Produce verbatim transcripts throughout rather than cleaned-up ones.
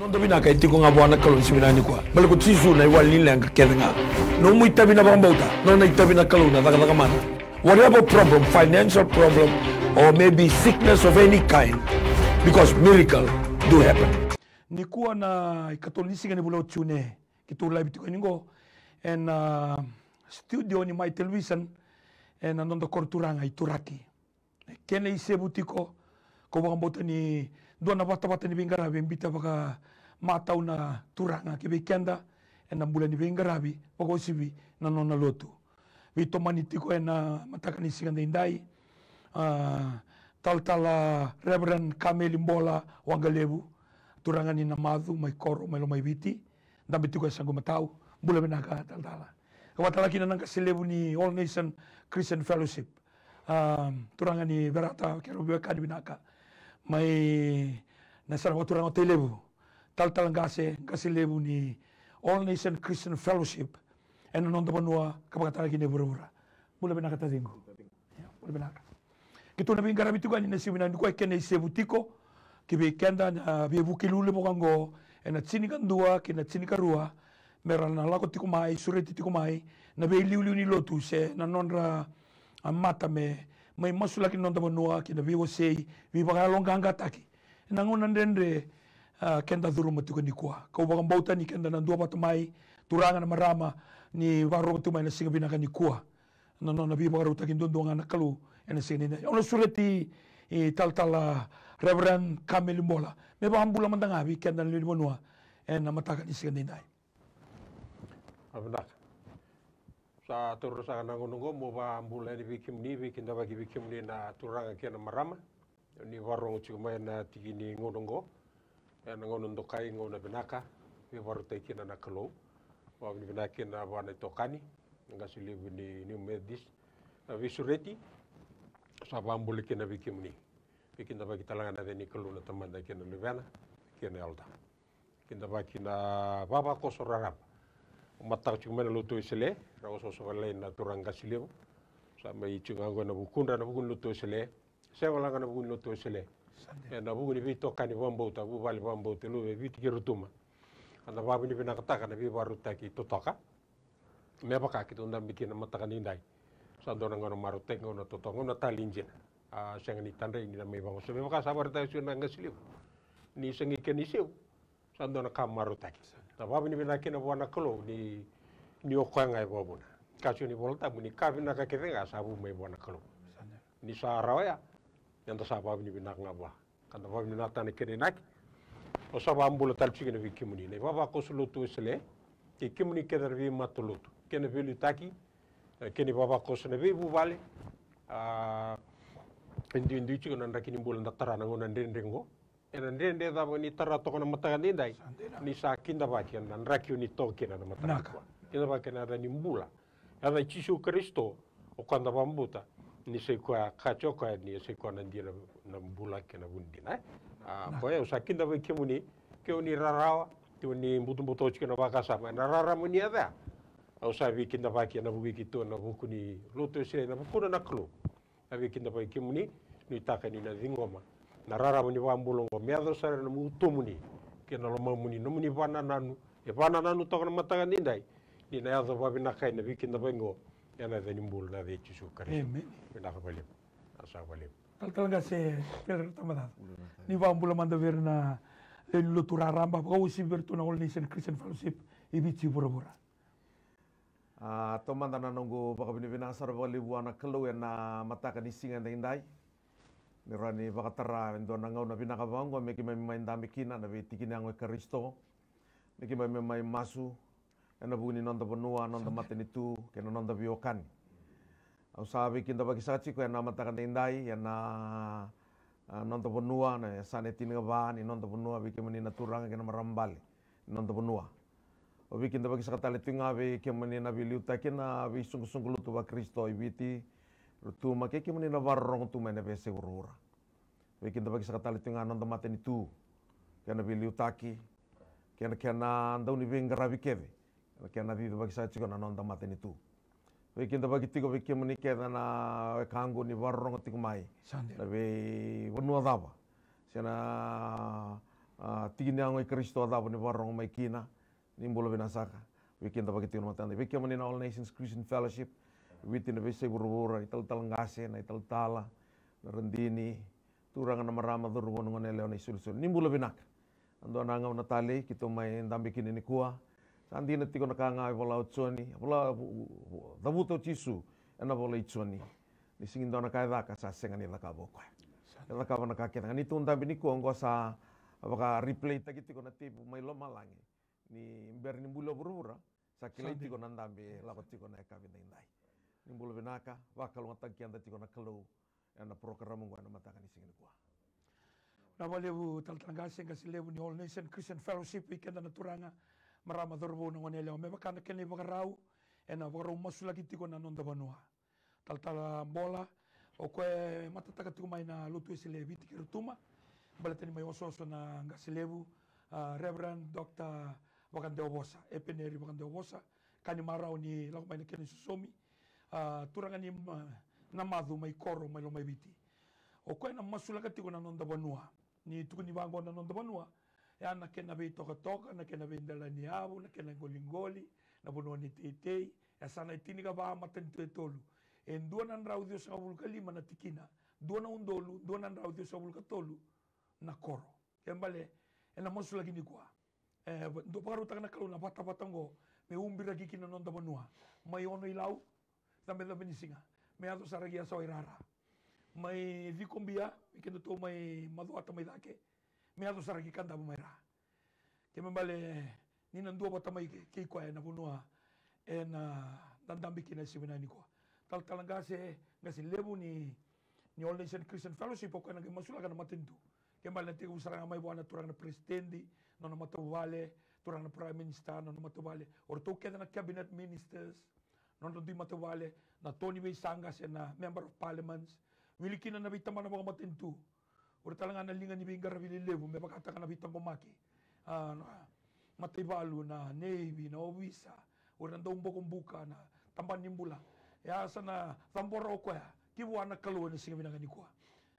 Noda vinaka e tiko ga vua na Kalou ni siga vinaka nikua. Baleta ko Jisu na iwali ni leqa kece ga. Nomu itavi na vakabauta, nona itavi na Kalou na cakacaka mana. Whatever problem, financial problem, or maybe sickness of any kind, because miracle do happen. Nikua na ikatolu ni siga ni vula o June, keitou live tiko yani qo ena studio ni Mai Television, ena noda koro turaga i Turaki. Kena isevu tiko, kau vakabauta ni dua na vatavata ni veiqaravi e biuta vakamatau na turaga ki vei keda ena bula ni veiqaravi, vakauasivi na nona lotu. Veitomani tiko ena mataka ni siga daidai, a, talatala Reverend Kameli Bola Waqalevu, turaga ni Namacu, mai Koro, mai Lomaiviti, dabe tiko e Saqu Matau. Bula vinaka talatala. Ka vakatala kina na qase levu ni All Nation Christian Fellowship, a, turaga ni Verata, keirau veiwekani vinaka mai na yasana vakaturaga o Tailevu, talatala qase, qase levu ni All Nation Christian Fellowship ena noda vanua, ka vakatala kina e vuravura. Bula vinaka taciqu. Ia, bula vinaka. Keitou na veiqaravi tiko yani na siga vinaka nikua, e kena isevu tiko ki vei keda na veivuke lelevu vaka oqo ena tinikadua kei na tinikarua, me ra na lako tiko mai, sureti tiko mai na veiliuliu ni lotu se na nodra, a, mata me mai masulaki na noda vanua kei na veiwasei, veivakayaloqaqataki ena gauna dredre, a, keda curuma tiko nikua. Kau vakabauta ni keda na duavata mai, turaga, na marama, ni vakarorogo tiko mai na siga vinaka nikua. Na nona veivakarautaki duadua ga na Kalou ena siga nikua. Au na sureti i talatala Reverend Kameli Bola me vakabula mada ga vei keda na lewe ni vanua ena mataka ni siga daidai. A, vinaka. Sa taura saka na gauna oqo meu vakabula yani vei kemuni, veikidavaki vei kemuni na turaga kei na marama ni vakarorogo tiko mai ena tiki ni gauna oqo. Ena gauna dokai, gauna vinaka, veivakarautaki kina na Kalou. Vakavinavinaka kina vua na itokani, na qase levu ni New Methodist, na veisureti. Sa vakabula kina vei kemuni. Veikidavaki tale ga ena yaca ni Kalou na Tamada kei na Luvena kei na Yalo Tabu. Kidavaki na vavakoso raraba. Au mataka tiko mai na lotu Wesele, ra osooso vakalailai na turaga qase levu. Sa mai tiko ga oqo ena vukudra, ena vuku ni lotu Wesele. Sega wale ga ena vuku ni lotu Wesele. Ena vuku ni veitokani vakabauta, vuvale vakabauta e luve e Viti kei Rotuma. Ka da vakavinavinakataka na veivakarautaki totoka. Me vaka keitou dabe kina na mataka nikua. Sa dua na gauna marautaki, gauna totoka, gauna taleijina. A, sega ni tadrai ni na mai vaqo. Sa me vaka sa vakaraitaka tiko na qase levu ni sa qai kena isevu. Sa dua na ka marautaki. Na vakavinavinaka kina vua na Kalou ni, ni o koya ga e vakavuna. Ka tiko ni Vola Tabu ni ka vinaka kece ga sa vu mai vua na Kalou. Ni sa rawa ya, eda sa vakavinavinaka ga vua. Ka da vakavinavinakataka na kena inaki. Au sa vakabula tale tiko kina vei kemuni na ivavakoso lotu Wesele, kei kemuni kece na veimata lotu, kei na veiliutaki, e, kei na ivavakoso na veivuvale. A, e duidui tiko na draki ni bula da tara na gauna dredre oqo. Ena dredre cava ni tara toka na mataka daidai, ni sa kidavaki ena draki o ni toka kina na mataka nikua. Kidavaki ena yaca ni bula, yaca i Jisu Karisito, o koya da vakabauta ni sa i koya, ka tiko o koya ni sa i koya na dina, na bula kei na vu ni dina, e? A, koya au sa kidavaki kemuni, ke o ni rarawa, ke o ni butobuto tiko na vakasama ena rarama ni yaca ya. Au sa veikidavaki ena vuku i keitou, ena vuku ni lotu Wesele, ena vukuna na Kalou. Na veikidavaki kemuni, nuitaka ni na ciqoma na rarama ni vakabula oqo me yaco sara ena nomu utomuni kei na lomamuni, nomuni vakanananu, e vakanananu toka na mataka daidai, ni na yaco vakavinaka na veikidavaki oqo, ena yaca ni bula, na yaca i Jisu Karisito. Emeni. Vinaka vakalevu. Na sa vakalevu. Talatala qase Pele Rata Macaca, ni vakabula mada vei ira na lewe ni lotu raraba, vakauasivi vei iratou na All Nation Christian Fellowship i Viti vuravura. A, taumada na noqu vakavinavinaka sara vakalevu vua na Kalou ena mataka ni siga daidai. Ni rawa ni vakatara e dua na gauna vinaka vaka oqo me keimami mai dabe kina na veitiki ni yago i Karisito. Me keimami mai masu ena vuku ni noda vanua, noda matanitu kei na noda veiwekani. Au sa veikidavaki saka tiko ena mataka daidai ena, a, noda vanua, na yasana e tinikava ni noda vanua, vei kemuni na turaga kei na marama bale ni noda vanua. Au veikidavaki saka tale tiko ga vei kemuni na veiliutaki ena veisoqosoqo lotu vaKarisito i Viti, Rotuma, kei kemuni na vakarorogo tu mai na veiyasai vuravura. Veikidavaki saka tale tiko ga na noda matanitu, kei na veiliutaki, kei na kena dauniveiqaravi kece, kei na kena cicivaki saka tiko na noda matanitu. Veikidavaki tiko vei kemuni kece na wekaqu ni vakarorogo tiko mai, na veivanua cava, se na A, tiki ni yago i Karisito, a cava ni vakarorogo mai kina. Ni bula vinaka saka. Vei keda vakatiko na matadei, vei kemuni na All Nations Christian Fellowship, Viti, na veiyasai vuravura, italatala qase, na italatala, na radini, turaga, na marama, cauravou, na goneyalewa, na isolisoli, ni bula vinaka. A dua na gauna talei keitou mai dabe kina nikua. Sa dina tiko na ka ga e vola o Joni, e vola, cavuta o Jisu ena vola i Joni, ni sega ni dua na ka e caka sa sega ni cakava o koya. E cakava na ka kece ga. Neitou dabe nikua oqo sa vaka replay taki tiko na tape mai lomalagi. Ni bera ni buli o vuravura, sa kilai tiko na dabe e lako tiko na yakavi daidai. Ni bula vinaka, vakalougatataki keda tiko na Kalou ena porokaramu oqo ena mataka ni siga nikua. Na vakalevu talatala qase, qase levu ni All Nation Christian Fellowship, vei keda na turaga, marama, cauravou, na goneyalewa, me vaka na kena ivakarau ena vakarau masulaki tiko na noda vanua. Talatala Bola, o koya e matataka tiko mai na Lotu Wesele e Viti kei Rotuma, baleta ni mai osooso na qase levu, a, Reverend Doctor Vakadewa Vosa, Epeneri Vakadewa Vosa, ka ni marau ni lako mai na kena isosomi, a, turaga ni ma-, na macu mai koro mai Lomaiviti. O koya na masulaka tiko na noda vanua. Ni tukuni vaqo na noda vanua, e a na kena veitokatoka, na kena veidela ni yavu, na kena qoliqoli, na vanua ni teitei, e sa na tinikava matanitu e tolu. E dua na drau ciwasagavulu ka lima na tikina, dua na udolu dua na drau ciwasagavulu ka tolu na koro. Ke bale, ena masulaki nikua. E, dua vakarautaka na Kalou na vatavata oqo me ubiraki kina na noda vanua. Mai Ono-i-Lau, cabecabe ni siga, me yaco sara ki Yasawa-i-Rara. Mai Cikobia, vei kedatou mai Macuata mai cake, me yaco sara ki Kadavu mai ra. Ke me bale ni na dua vata mai kei, kei koya ena vanua ena dadabe kina e siga vinaka nikua. Talatala qase, qase levu ni, ni All Nation Christian Fellowship, o koya na qai masulaka na matanitu. Ke bale na tekivu sara ga mai vua na turaga na peresitedi, nona matavuvale, turaga na prime minister, nona matavuvale, o ratou kece na cabinet ministers, nodra dui matavuvale, na to ni veisaqa se na member of parliaments, wili kina na veitabana vakamatanitu. O ira tale ga na liga ni veiqaravi lelevu me vakataka na veitaqomaki, a, na mataivalu, na navy, na ovisa, o ira na daubokobuka, na tabana ni bula. E a sa na cabora o koya ki vua na Kalou ena siga vinaka nikua.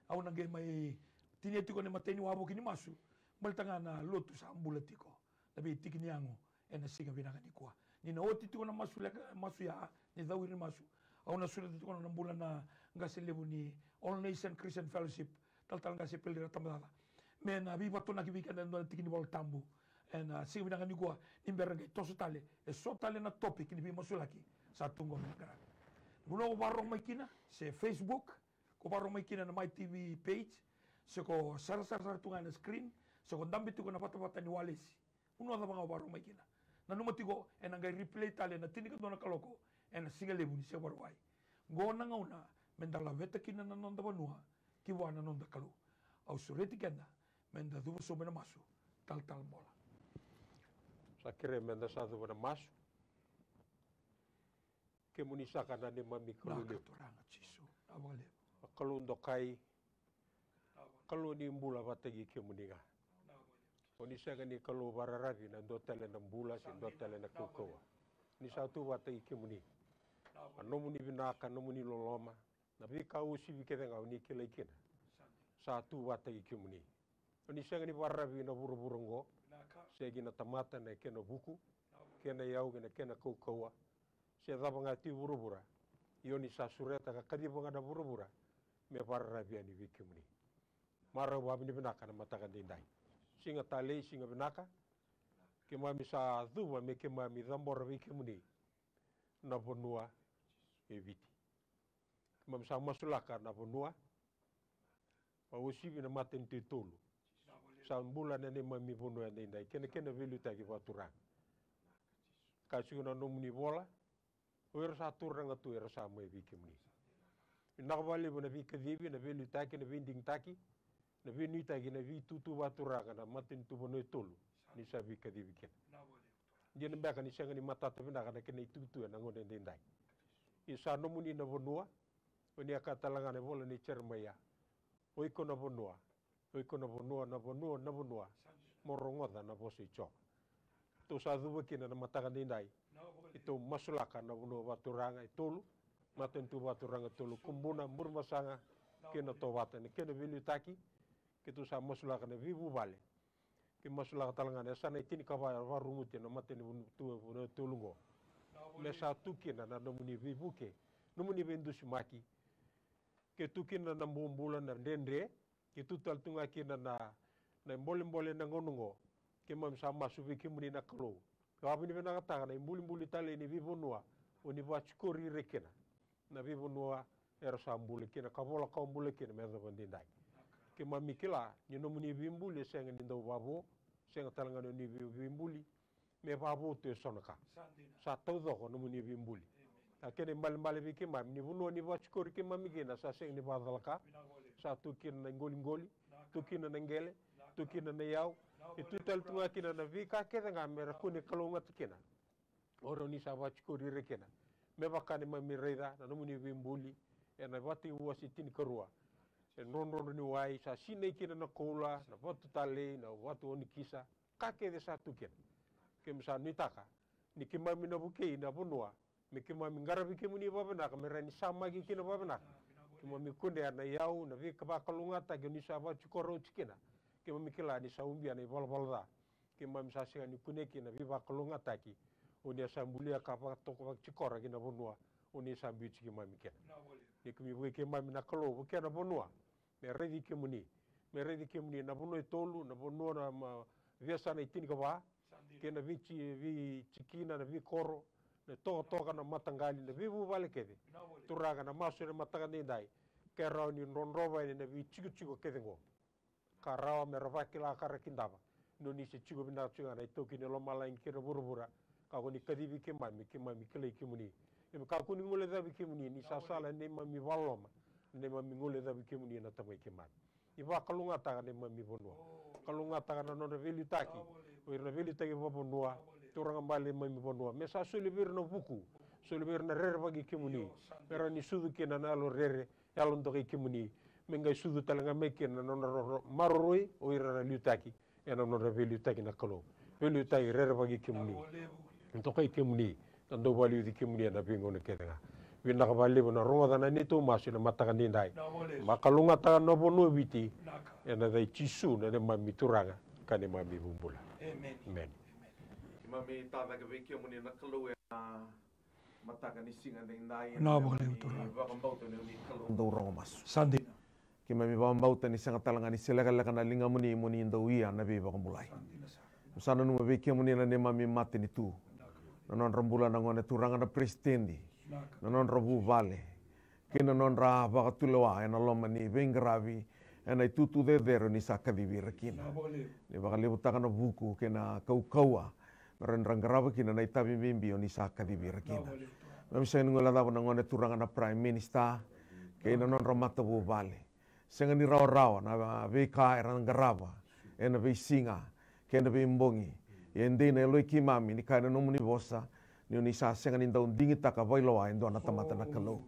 Au na qai mai tinia tiko na imatai ni wavoki ni masu, baleta ga na lotu sa bula tiko, na veitiki ni yago ena siga vinaka nikua. Ni na oti tiko na masu leka, masu ya, ni cau ira ni masu, au na sureta tiko na bula na qase levu ni All Nation Christian Fellowship, talatala qase Pelira Tabacaca, me na veivatonaki vei keda e dua na tiki ni Vola Tabu ena siga vinaka nikua, ni bera qai toso tale e so tale na topic ni veimasulaki sa tu qo me na qaravi. Na vanua ko vakarorogo mai kina, se Facebook, ko vakarorogo mai kina na My T V page, se ko sarasara sara tu ga ena screen, se ko dabe tiko na vatavata ni walesi. Vanua cava ga o vakarorogo mai kina, nanuma tiko ena qai replay tale ena tinikadua na kaloko ena siga levu ni Vakarauwai. Qo na gauna meda laveta kina na noda vanua ki vua na noda Kalou. Au sureti keda meda cuva sobu ena masu. Talatala Bola. Sa kerei meda sa cuva ena masu. Kemuni saka na neimami Kalou levu. Vinaka Turaga Jisu. Vinaka vakalevu. Kalou dokai. Vinaka vakalevu. Kalou ni bula vakataki kemuni ga. Vinaka vakalevu. O ni sega ni Kalou vakararavi na dua tale na bula se dua tale na kaukauwa. Ni sa tu vakataki kemuni. Vinaka vakalevu. A nomuni vinaka, nomuni loloma, na veika uasivi kece ga o ni kilai kina, sa tu vakataki kemuni. O ni sega ni vakararavi na vuravura oqo, sega na tamata, na kena vuku, kena iyau kei na kena kaukauwa, se cava ga e tu i vuravura. Ia o ni sa sureta ka kaciva ga na vuravura me vakararavi yani vei kemuni. Marau vakavinavinaka na mataka daidai. Siga talei, siga vinaka. Keimami sa cuva me keimami cabora vei kemuni na vanua e Viti. Keimami sa masulaka na vanua, vakauasivi na matanitu e tolu. Sa bula na neimami vanua edaidai kei na kena veiliutaki vakaturaga. Ka tiko na nomuni vola, o ira sa turaga tu era sa mai vei kemuni. Vinaka vakalevu na veikacivi, na veiliutaki, na veidigitaki, na veinuitaki, na veitutu vakaturaga na matanitu vanua e tolu ni sa veikacivi kina. Dina beka ni sega ni matata vinaka na kena itutu ena gauna edaidai. Ia sa nomuni na vanua, o ni a kaya tale ga na ivola nei Jeremaia, o iko na vanua, o iko na vanua, na vanua, na vanua, mo rogoca na vosa i Jiova. Tou sa cuva kina na mataka daidai. Keitou masulaka na vanua vakaturaga e tolu, matanitu vakaturaga e tolu, Kubuna, Burebasaga kei na Tovata, na kena veiliutaki. Keitou sa masulaka na veivuvale. Ni masulaka tale ga na yasana e tinikava era vakarumuti na matanitu e tolu oqo. Me sa tu kina na nomuni veivuke, nomuni veidusimaki, ke tu kina na bobula, na dredre, ke tu tale tu ga kina na, na bolebole na gauna oqo. Keimami sa masu vei kemuni na Kalou. Vakavinavinakataka na ibulibuli tale ni veivanua o ni vakatikori ira kina. Na veivanua era sa bula kina, ka vola ka bula kina me yacova daidai. Keimami kila ni nomuni veibuli e sega ni dau vavo, sega tale ga ni vei-, veibuli me vavo tu e so na ka. Sa taucoko nomuni veibuli. A kena ibalebale vei keimami ni vanua ni vakatikori keimami kina sa sega ni vakacalaka. Sa tu kina na iqoliqoli, tu kina na qele, tu kina na iyau, e tu tale tu ga kina na veika kece ga me ra kune kalougata kina. O rau ni sa vakatikori ira kina. Me vaka ni mami raica na nomuni veibuli ena Vakatekivu wase tinikarua. E drodrodro ni wai sa sinai kina na koula, na vatu talei, na vatu onikisa, ka kece sa tu kina. Keimami sa nuitaka ni keimami na vukei na vanua me keimami qaravi kemuni vavinaka, me rawa ni samaki kina vavinaka. Keimami kunea na iyau, na veivakalougatataki o ni sa vakatikora oti kina. Keimami kila ni sa ubia na ivalavala ca. Keimami sa sega ni kunea kina na veivakalougatataki o ni a sa bulia ka vakatoko vakatikora ki na vanua o ni sa biuti keimami kina. Ni keimami vukei keimami na Kalou, vukea na vanua me raici kemuni. Me raici kemuni na vanua e tolu, na vanua na ma-, veiyasana e tinikava, kei na veiti-, veitikina, na veikoro, na tokatoka, na mataqali, na veivuvale kece. Turaga, na masu ena mataka daidai, ke rawa ni drodrova yani na veitikotiko kece oqo. Ka rawa me ra vakila ka ra kidava ni o ni se tiko vinaka tiko ga na itaukei ni lomalagi kei na vuravura. Ka ko ni kacivi keimami, keimami kilai kemuni. Keimami kakua ni guilecavi kemuni, ni sa sala neimami vakaloloma, neimami guilecavi kemuni na Tamai keimami. Ni vakalougatataka neimami vanua. Kalougatataka na nodra veiliutaki o ira na veiliutaki vakavanua. Turaga bale neimami vanua, me sa soli vei ira na vuku, soli vei ira na rerevaki kemuni, me rawa ni sucu kina na yalo rere, yalo dokai kemuni, me qai sucu tale ga mai kina na nodra ro-, ro-, maroroi o ira na liutaki ena nodra veiliutaki na Kalou. Veiliutaki, rerevaki kemuni, dokai kemuni, na dau vakaliuci kemuni ena veigauna kece ga. Vinaka vakalevu na rogoca na neitou masu ena mataka nidai. Vakalougatataka na vanua o Viti, ena yaca i Jisu na neimami Turaga ka neimami iVakabula. Emeni. Keimami tacake vei kemuni na Kalou ena mataka ni siga daidai. Vinaka vakalevu, Turaga. Vakabauta ni o ni Kalou dau rogo masu. Sa dina. Keimami vakabauta ni sega tale ga ni se lekaleka na ligamuni mo ni dau ia na veivakabulai. Sa dina sara. Sa nanuma vei kemuni na neimami matanitu, na nodra bula na gone turaga na peresitedi, na nodra vuvale, kei na nodra vakatulewa ena loma ni veiqaravi ena itutu cecere ni sa kacivi ira kina. Ni vakalevutaka na vuku kei na kaukauwa me ra, ra qarava kina na itavi bibi o ni sa kacivi ira kina. Keimami sega ni guilecava na gone turaga na Prime Minister kei na nodra matavuvale. Sega ni rawarawa na veika era qarava ena veisiga kei na veibogi. Ia e dei na yaloi keimami ni kaya na nomuni vosa, ni o ni sa sega ni dau digitaka vakailoa e dua na tamata na Kalou.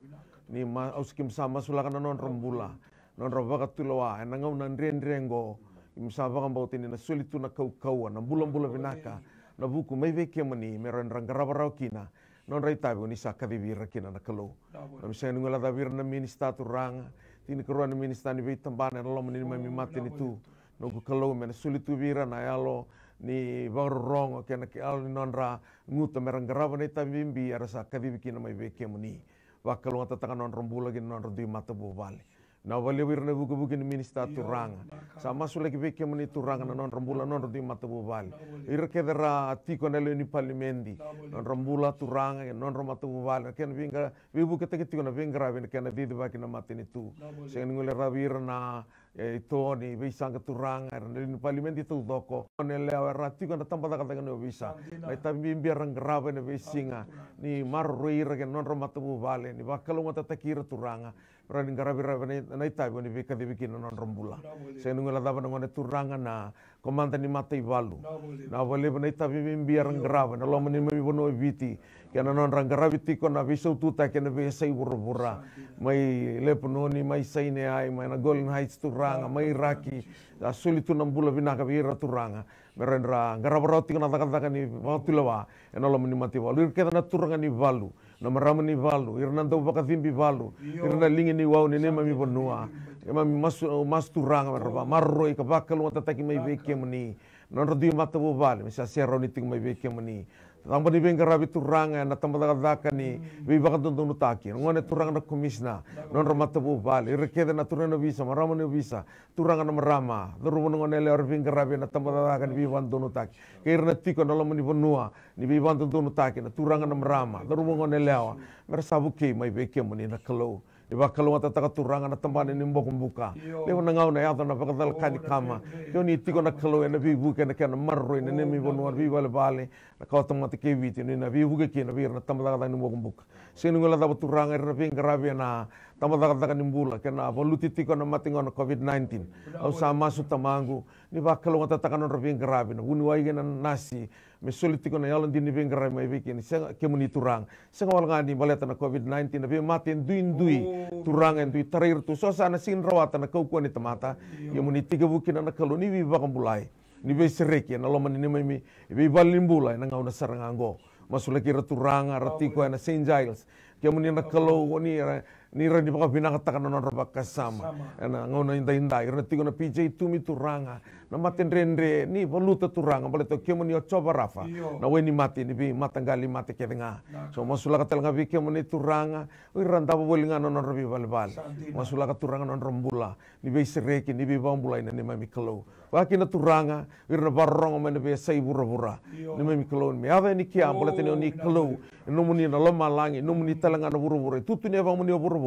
Ni ma-, au sa, keimami sa masulaka na nodra bula, nodra vakatulewa ena gauna dredre oqo. Keimami sa vakabauta ni na soli tu na kaukauwa, na bulabula vinaka, na vuku mai vei kemuni me ra, ra qarava rawa kina nodra itavi o ni sa kacivi ira kina na Kalou. Keimami sega ni guilecavi ira na minisita, Turaga, tinikarua na minisita ni veitabana ena loma ni neimami matanitu. Noqu Kalou, me na soli tu vei ira na yalo ni vakarorogo kei na yalo ni nodra guta me ra qarava na itavi bibi era sa kacivi kina mai vei kemuni. Vakalougatataka na nodra bula kei na nodra dui matavuvale. Vinaka vakalevu ira na ivukevuke ni minisita, Turaga. Sa masulaki vei kemuni, Turaga, na nodra bula, nodra dui matavuvale. Ira kece ra tiko ena lewe ni palimedi, nodra bula, Turaga, kei na nodra matavuvale, na kena veiqa-, veivuketaki tiko na veiqaravi ena kena cicivaki na matanitu. Sega ni guilecavi ira na, e, ito ni veisaqa, Turaga, era na lewe ni palimedi taucoko. Gone yalewa era tiko ena tabacakacaka ni ovisa. Na itavi bibi era qarava ena veisiga ni maroroi ira kei na nodra matavuvale, ni vakalougatataki ira, Turaga. Rawa ni qaravi rawa na, na itavi o ni veikacivi kina na nodra bula. Sega ni guilecava na gone turaga na komada ni mataivalu. Vinaka vakalevu na itavi bibi era qarava ena loma ni neimami vanua o Viti, kei na nodra qaravi tiko na veisaututaki ena veiyasai vuravura. Mai Lepanoni, mai Saineai, mai na Golan Heights, Turaga, mai Iraki. A soli tu na bula vinaka vei ira, Turaga, me ra, ra qarava rawa tiko na cakacaka ni vakatulewa ena loma ni mataivalu. Ira kece na turaga ni valu, na marama ni valu, ira na dau vakacibi valu, ira na liga ni wau ni neimami vanua. Keimami masu, masu, Turaga, me ra vakamaroroi ka vakalougatataki mai vei kemuni. nodra dui matavuvale me sa serauni tiko mai vei kemuni. Taba ni veiqaravi Turaga ena tabacakacaka ni veivakadodonutaki, na gone Turaga na komisina, nodra matavuvale, ira kece na turaga ni ovisa, marama ni ovisa, Turaga na marama, cauravou, na gone yalewa era veiqaravi ena tabacakacaka ni veivakadodonutaki, kei ira na tiko ena loma ni vanua ni veivakadodonutaki, na turaga na marama, cauravou, gone yalewa, mera sa vukei mai vei kemuni na Kalou. Ni vakalougatataka Turaga na tabana ni bokobuka. Levu na gauna e yaco na vakacalaka ni kama. Ke o ni tiko na Kalou ena veivuke, ena kena maroroi na neimami vanua, na veivalevale, na kawatamata kei Viti, ni na veivuke kina vei ira na tabacakacaka ni bokobuka. Sega ni guilecava Turaga ira na veiqaravi ena tabacakacaka ni bula kei na valuti tiko na mate qo na COVID nineteen. Au sa masu, Tamaqu, ni vakalougatataka nodra veiqaravi, na vuniwai kei na nasi, me soli tiko na yalodina ni veiqaravi mai vei kemuni, sega, kemuni Turaga. Sega wale ga ni baleta na COVID nineteen, na veimate e duidui, Turaga, e dui tarai ira tu. So sa na sega ni rawata na kaukauwa ni tamata. Ia mo ni tekivu kina na Kalou ni veivakabulai, ni veisereki ena loma ni neimami veivalenibula ena gauna sara ga oqo. Masulaki ira Turaga, ra tiko ena Saint Giles. Kemuni na Kalou, o ni ra ni rawa ni vakavinakataka na nodra vakasama. Ena gauna edaidai, ira na tiko na P J Tumi, Turaga, na matedredre ni valuta, Turaga, baleta o kemuni o Jiova Rafa, na wainimate ni veimataqali mate kece ga. So masulaka tale ga vei kemuni Turaga, o ira davo voli ga na nodra veivalevale. Masulaka Turaga na nodra bula ni veisereki, ni veivakabulai, na neimami Kalou. Vakakina Turaga o ira na vakarorogo mai na veiyasai vuravura. Neimami Kalou, me yaco yani kea, baleta ni o ni Kalou, e nomuni na lomalagi, nomuni tale ga na vuravura, e tutu ni yavamuni o vuravura.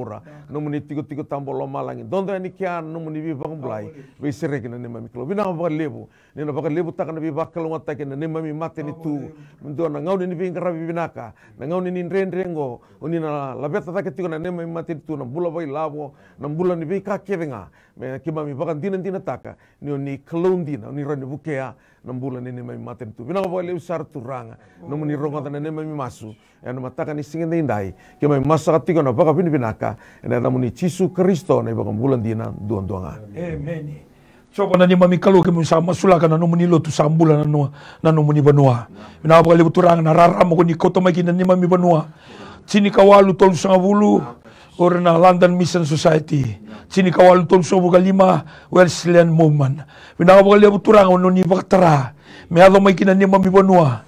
Nomuni tikotiko tabu o lomalagi, dodo yani kea na nomuni veivakabulai, veisereki, na neimami Kalou. Vinaka vakalevu ni na vakalavotaka na veivakalougatataki ena neimami matanitu. Me dua na gauna ni veiqaravi vinaka, na gauna ni dredre oqo, o ni na laveta cake tiko na neimami matanitu na bula vakailavo, na bula ni veika kece ga. Me keimami vakadinadinataka ni o ni Kalou dina, o ni rawa ni vukea na bula ni neimami matanitu. Vinaka vakalevu sara Turaga, nomuni rogoca na neimami masu ena mataka ni siga edaidai. Keimami masu saka tiko na vakavinavinaka ena yacamuni Jisu Karisito, na iVakabula dina duadua ga. Emeni. Jiova na neimami Kalou, keimami sa masulaka na nomuni lotu sa bula na no-, na nomuni vanua. Vinaka vakalevu Turaga na rarama ko ni kauta mai ki na neimami vanua. Tinikawalu tolusagavulu, o ira na London Mission Society. Tinikawalu tolusagavulu ka lima, Wesleyan Movement. Vinaka vakalevu Turaga o ni vakatara me yaco mai ki na neimami vanua.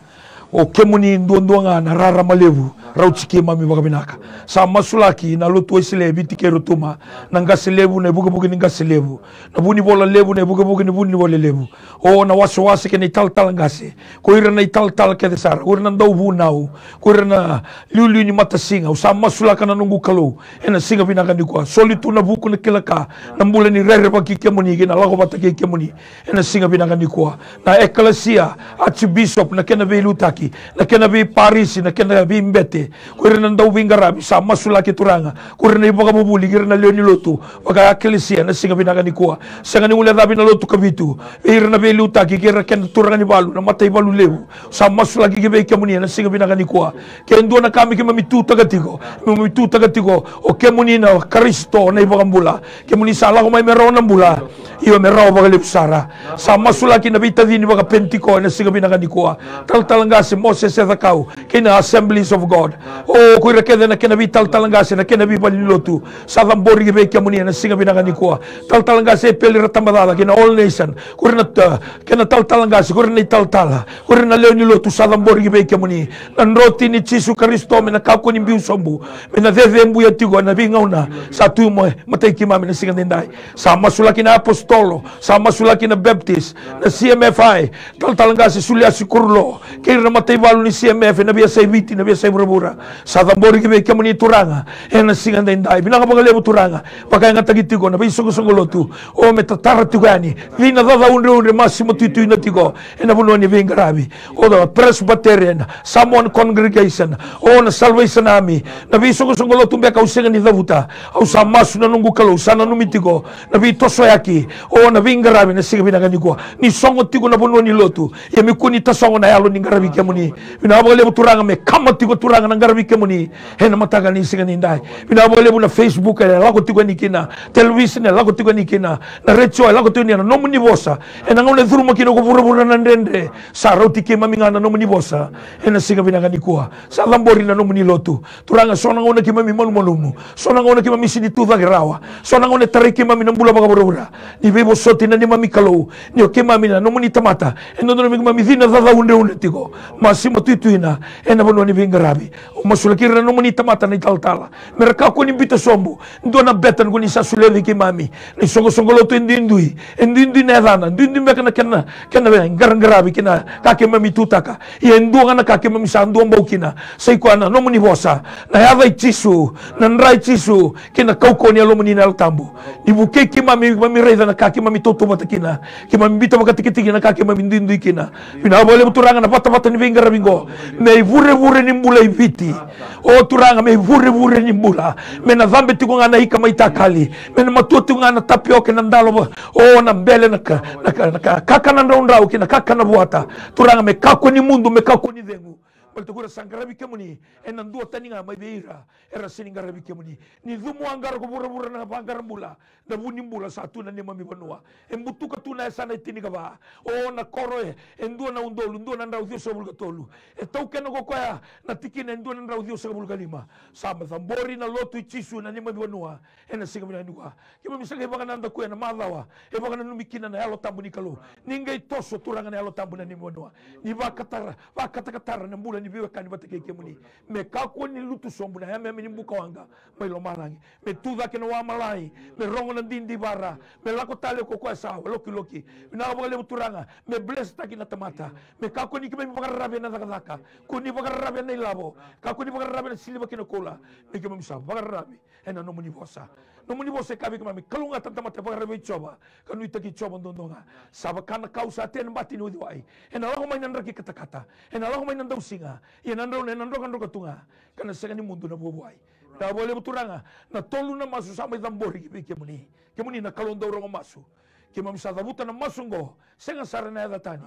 O kemuni duadua ga na rarama levu, rauti keimami vakavinaka. Sa masulaki na Lotu Wesele e Viti kei Rotuma, na qase levu, na ivukevuke ni qase levu, na vunivola levu, na ivukevuke ni vunivola levu. O na wasewase kei na italatala qase, ko ira na italatala kece sara, ko ira na dauvunau, ko ira na liuliu ni matasiga, au sa masulaka na noqu Kalou ena siga vinaka nikua. Soli tu na vuku, na kila ka, na bula ni rerevaki kemuni kei na lako vata kei kemuni ena siga vinaka nikua. Na ekalesia, archbishop, na kena veiliutaki, na kena veiparisi, na kena veibete, ko ira na dauveiqaravi, sa masulaki Turaga, ko ira na ivakavuvuli, ko ira na lewe ni lotu, vaka-ekalesia, na siga vinaka nikua. Sega ni guilecavi na Lotu Kavitu, vei ira na veiliutaki, kei ira kena turaga ni valu, na mataivalu levu, sa masulaki ki vei kemuni ena siga vinaka nikua. Ke dua na ka me keimami tutaka tiko, keimami tutaka tiko, o kemuni na Karisito na iVakabula. Kemuni sa lako mai me rawa na bula, io me rawa vakalevu sara. Sa masulaki na veitacini vakaPenitiko ena siga vinaka nikua. Talatala qase Moses Ecakau kei na Assemblies of God. O ko ira kece na kena veitalatala qase, na kena veivalenilotu, sa cabori ki vei kemuni ena siga vinaka nikua. Talatala qase Epeli Ratabacaca kei na All Nation, ko ira na, uh, kena talatala qase, ko ira na italatala, ko ira na lewe ni lotu, sa cabori ki vei kemuni. Na droti ni Jisu Karisito me na kakua ni biu sobu, me na cecebuya tiko ena veigauna sa tu mai matai keimami ena siga edaidai. Sa masulaki na apositolo, sa masulaki na Baptist, na C M F I, talatala qase Suliasi Kurulo, kei ira na mataivalu ni C M F ena veiyasai Viti, na veiyasai vuravura. Sa cabori ki vei kemuni Turaga ena siga edaidai. Vinaka vakalevu Turaga, vakayagataki tiko na veisoqosoqo lotu, o me tatara tiko yani, vei na caca udreudre, masi matuituina tiko ena vanua ni veiqaravi. O the Presbyterian, Samoan Congregation, o na Salvation Army, na veisoqosoqo lotu beka au sega ni cavuta. Au sa masu na noqu Kalou, sa nanumi tiko na veitosoyaki, o na veiqaravi ena siga vinaka nikua. Ni sogo tiko na vanua ni lotu, ia me kua ni tasogo na yalo ni qaravi kemuni. Kemuni. Vinaka vakalevu Turaga me kama tiko Turaga na qaravi kemuni ena mataka ni siga nidai. Vinaka vakalevu na Facebook e lako tiko yani kina, television e lako tiko yani kina, na retio e lako tiko yani, na nomuni vosa ena gauna e curuma kina ko vuravura na dredre. Sa rauti keimami ga na nomuni vosa ena siga vinaka nikua. Sa cabori na nomuni lotu. Turaga, so na gauna keimami malumalumu, so na gauna keimami sini tu cake rawa, so na gauna e tarai keimami na bula vakavuravura. Ni veivosoti na neimami Kalou, ni o keimami na nomuni tamata, e dodonu me keimami cina cacau udreudre tiko, masima tuituina ena vanua ni veiqaravi. O masulaki ira na nomuni tamata na italatala me ra kakua ni biuta sobu dua na beta ni ko ni sa solia vei keimami. Na isoqosoqo lotu e duidui, e duidui na yacana, duidui beka na kena, kena veiqaraqaravi kei na ka keimami tutaka. Ia e dua ga na ka keimami sa dua bau kina, sa i koya na nomuni vosa, na yaca i Jisu, na dra i Jisu, kei na kaukauwa ni Yalomuni na Yalo Tabu. Ni vukei keimami, keimami raica na ka keimami tautauvata kina, keimami biuta vakatikitiki na ka keimami duidui kina. Vinaka vakalevu Turaga na vatavata ni veiqaravi qo, me ivurevure ni bula i Viti. O Turaga, me ivurevure ni bula, me na cabe tiko ga na ika mai takali, me na matua tiko ga na tapioka ena dalo, o na bele, na ka, na ka, na ka, kakana draudrau kei na kakana vuata. Turaga, me kakua ni mudu, me kakua ni cegu. Baleta ko ira sa qaravi kemuni ena duatani ga mai vei ira era sini qaravi kemuni. Ni cumu a qara ko vuravura na vaqara bula, na vu ni bula sa tu na neimami vanua. E butuka tu na yasana e tinikava. O na koro e, e dua na udolu dua na drau ciwasagavulu ka tolu. E taukena ko koya na tikina e dua na drau ciwasagavulu ka lima. Sa cabori na lotu i Jisu na neimami vanua ena siga vinaka nikua. Keimami sa qai vakanadakuya na macawa e vakananumi kina na Yalo Tabu ni Kalou. Ni qai toso Turaga na Yalo Tabu na neimami vanua. Ni vakatara, vakatakatara na bula ni veiwekani vata kei kemuni. Me kakua ni lutu sobu na yameyame ni bukawaqa mai lomalagi. Me tu cake na wa malai, me rogo na didivara, me lako tale ko koya sa lokiloki. Vinaka vakalevu Turaga, me blesstaki na tamata. Me kakua ni keimami vakararavi ena cakacaka, kua ni vakararavi ena ilavo, kakua ni vakararavi ena siliva kei na koula. Me keimami sa vakararavi ena nomuni vosa. Nomuni vosa e kaya vei keimami, kalougata na tamata e vakararavi vei Jiova, ka nuitaki Jiova duadua ga. Sa vaka na kau sa tea ena bati ni uciwai, ena lako mai na draki katakata, ena lako mai na dausiga, ia na drau, ena drokadroka tu ga, ka na sega ni mudu na vuavuai. Vinaka vakalevu Turaga, na tolu na masu sa mai cabori ki vei kemuni. Kemuni na Kalou dau rogo masu. Keimami sa cavuta na masu oqo, sega sara na yaca tani,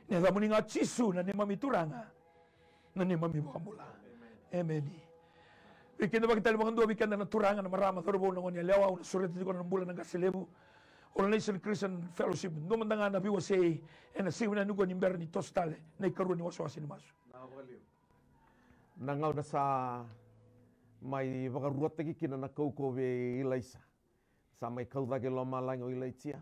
na yacamuni ga Jisu na neimami Turaga, na neimami iVakabula. Emeni. Vei keda vakatale vakadua, vei keda na turaga, na marama, cauravou, na gone yalewa, au na sureta tiko na bula na qase levu All Nation Christian Fellowship. Dua mada ga na veiwasei ena siga vinaka nikua ni bera ni toso tale na ikarua ni wasewase ni masu. Na gauna sa mai vakaruataki kina na kaukauwa vei Ilaisa, sa mai kau cake i lomalagi o Ilaija.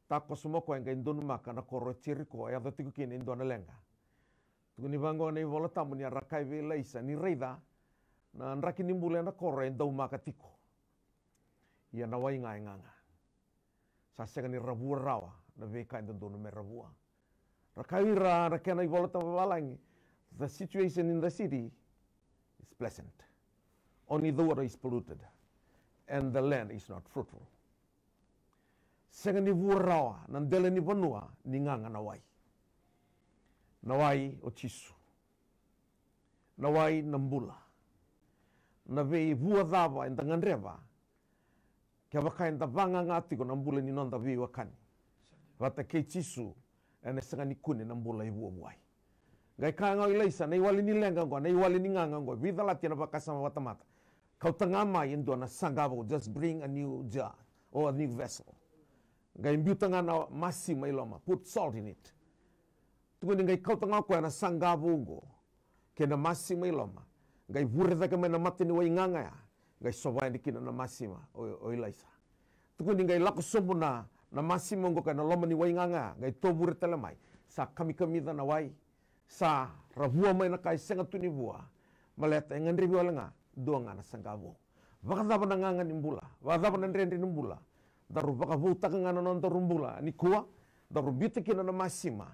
Takoso mai o koya e qai donumaka na koro o Jeriko, e yaco tiko kina e dua na leqa. Tukuni vaqo na iVola Tabu ni a ra kaya vei Ilaisa ni raica, na draki ni bula ena koro e daumaka tiko, ia na wai ga e gaga. Sa sega ni ra vua rawa na veika e dodonu me ra vua. Ra kaya o ira na kena iVola Tabu vavalagi, the situation in the city is pleasant. Only the water is polluted and the land is not fruitful. Sega ni vua rawa na dela ni vanua ni gaga na wai. Na wai o Jisu. Na wai na bula. Na veivua cava eda gadreva kevaka eda vagaga tiko na bula ni noda veiwekani vata kei Jisu, ena sega ni kune na bula e vuavuai. Qai kaya ga o Ilaisa, na iwali ni leqa oqo, na iwali ni gaga oqo, veicalati ena vakasama vakatamata. Kauta ga mai e dua na saqa vou, just bring a new jar or a new vessel. Qai biuta ga na masima i loma, put salt in it. Tukuni qai kauta ga o koya na saqa vou oqo kei na masima i loma, qai vure cake mai na mata ni wai gaga ya, qai sova yani kina na masima o, o Ilaisa. Tukuni qai lako sobu na, na masima oqo kei na loma ni wai gaga ya, qai tovure tale mai. Sa kamikamica na wai, sa ra vua mai na ka e sega tu ni vua. Baleta e gadrevi wale ga dua ga na saqa vou. Vakacava na gaga ni bula, vakacava na dredre ni bula, daru vakavoutaka ga na nodaru bula nikua, daru biuta kina na masima,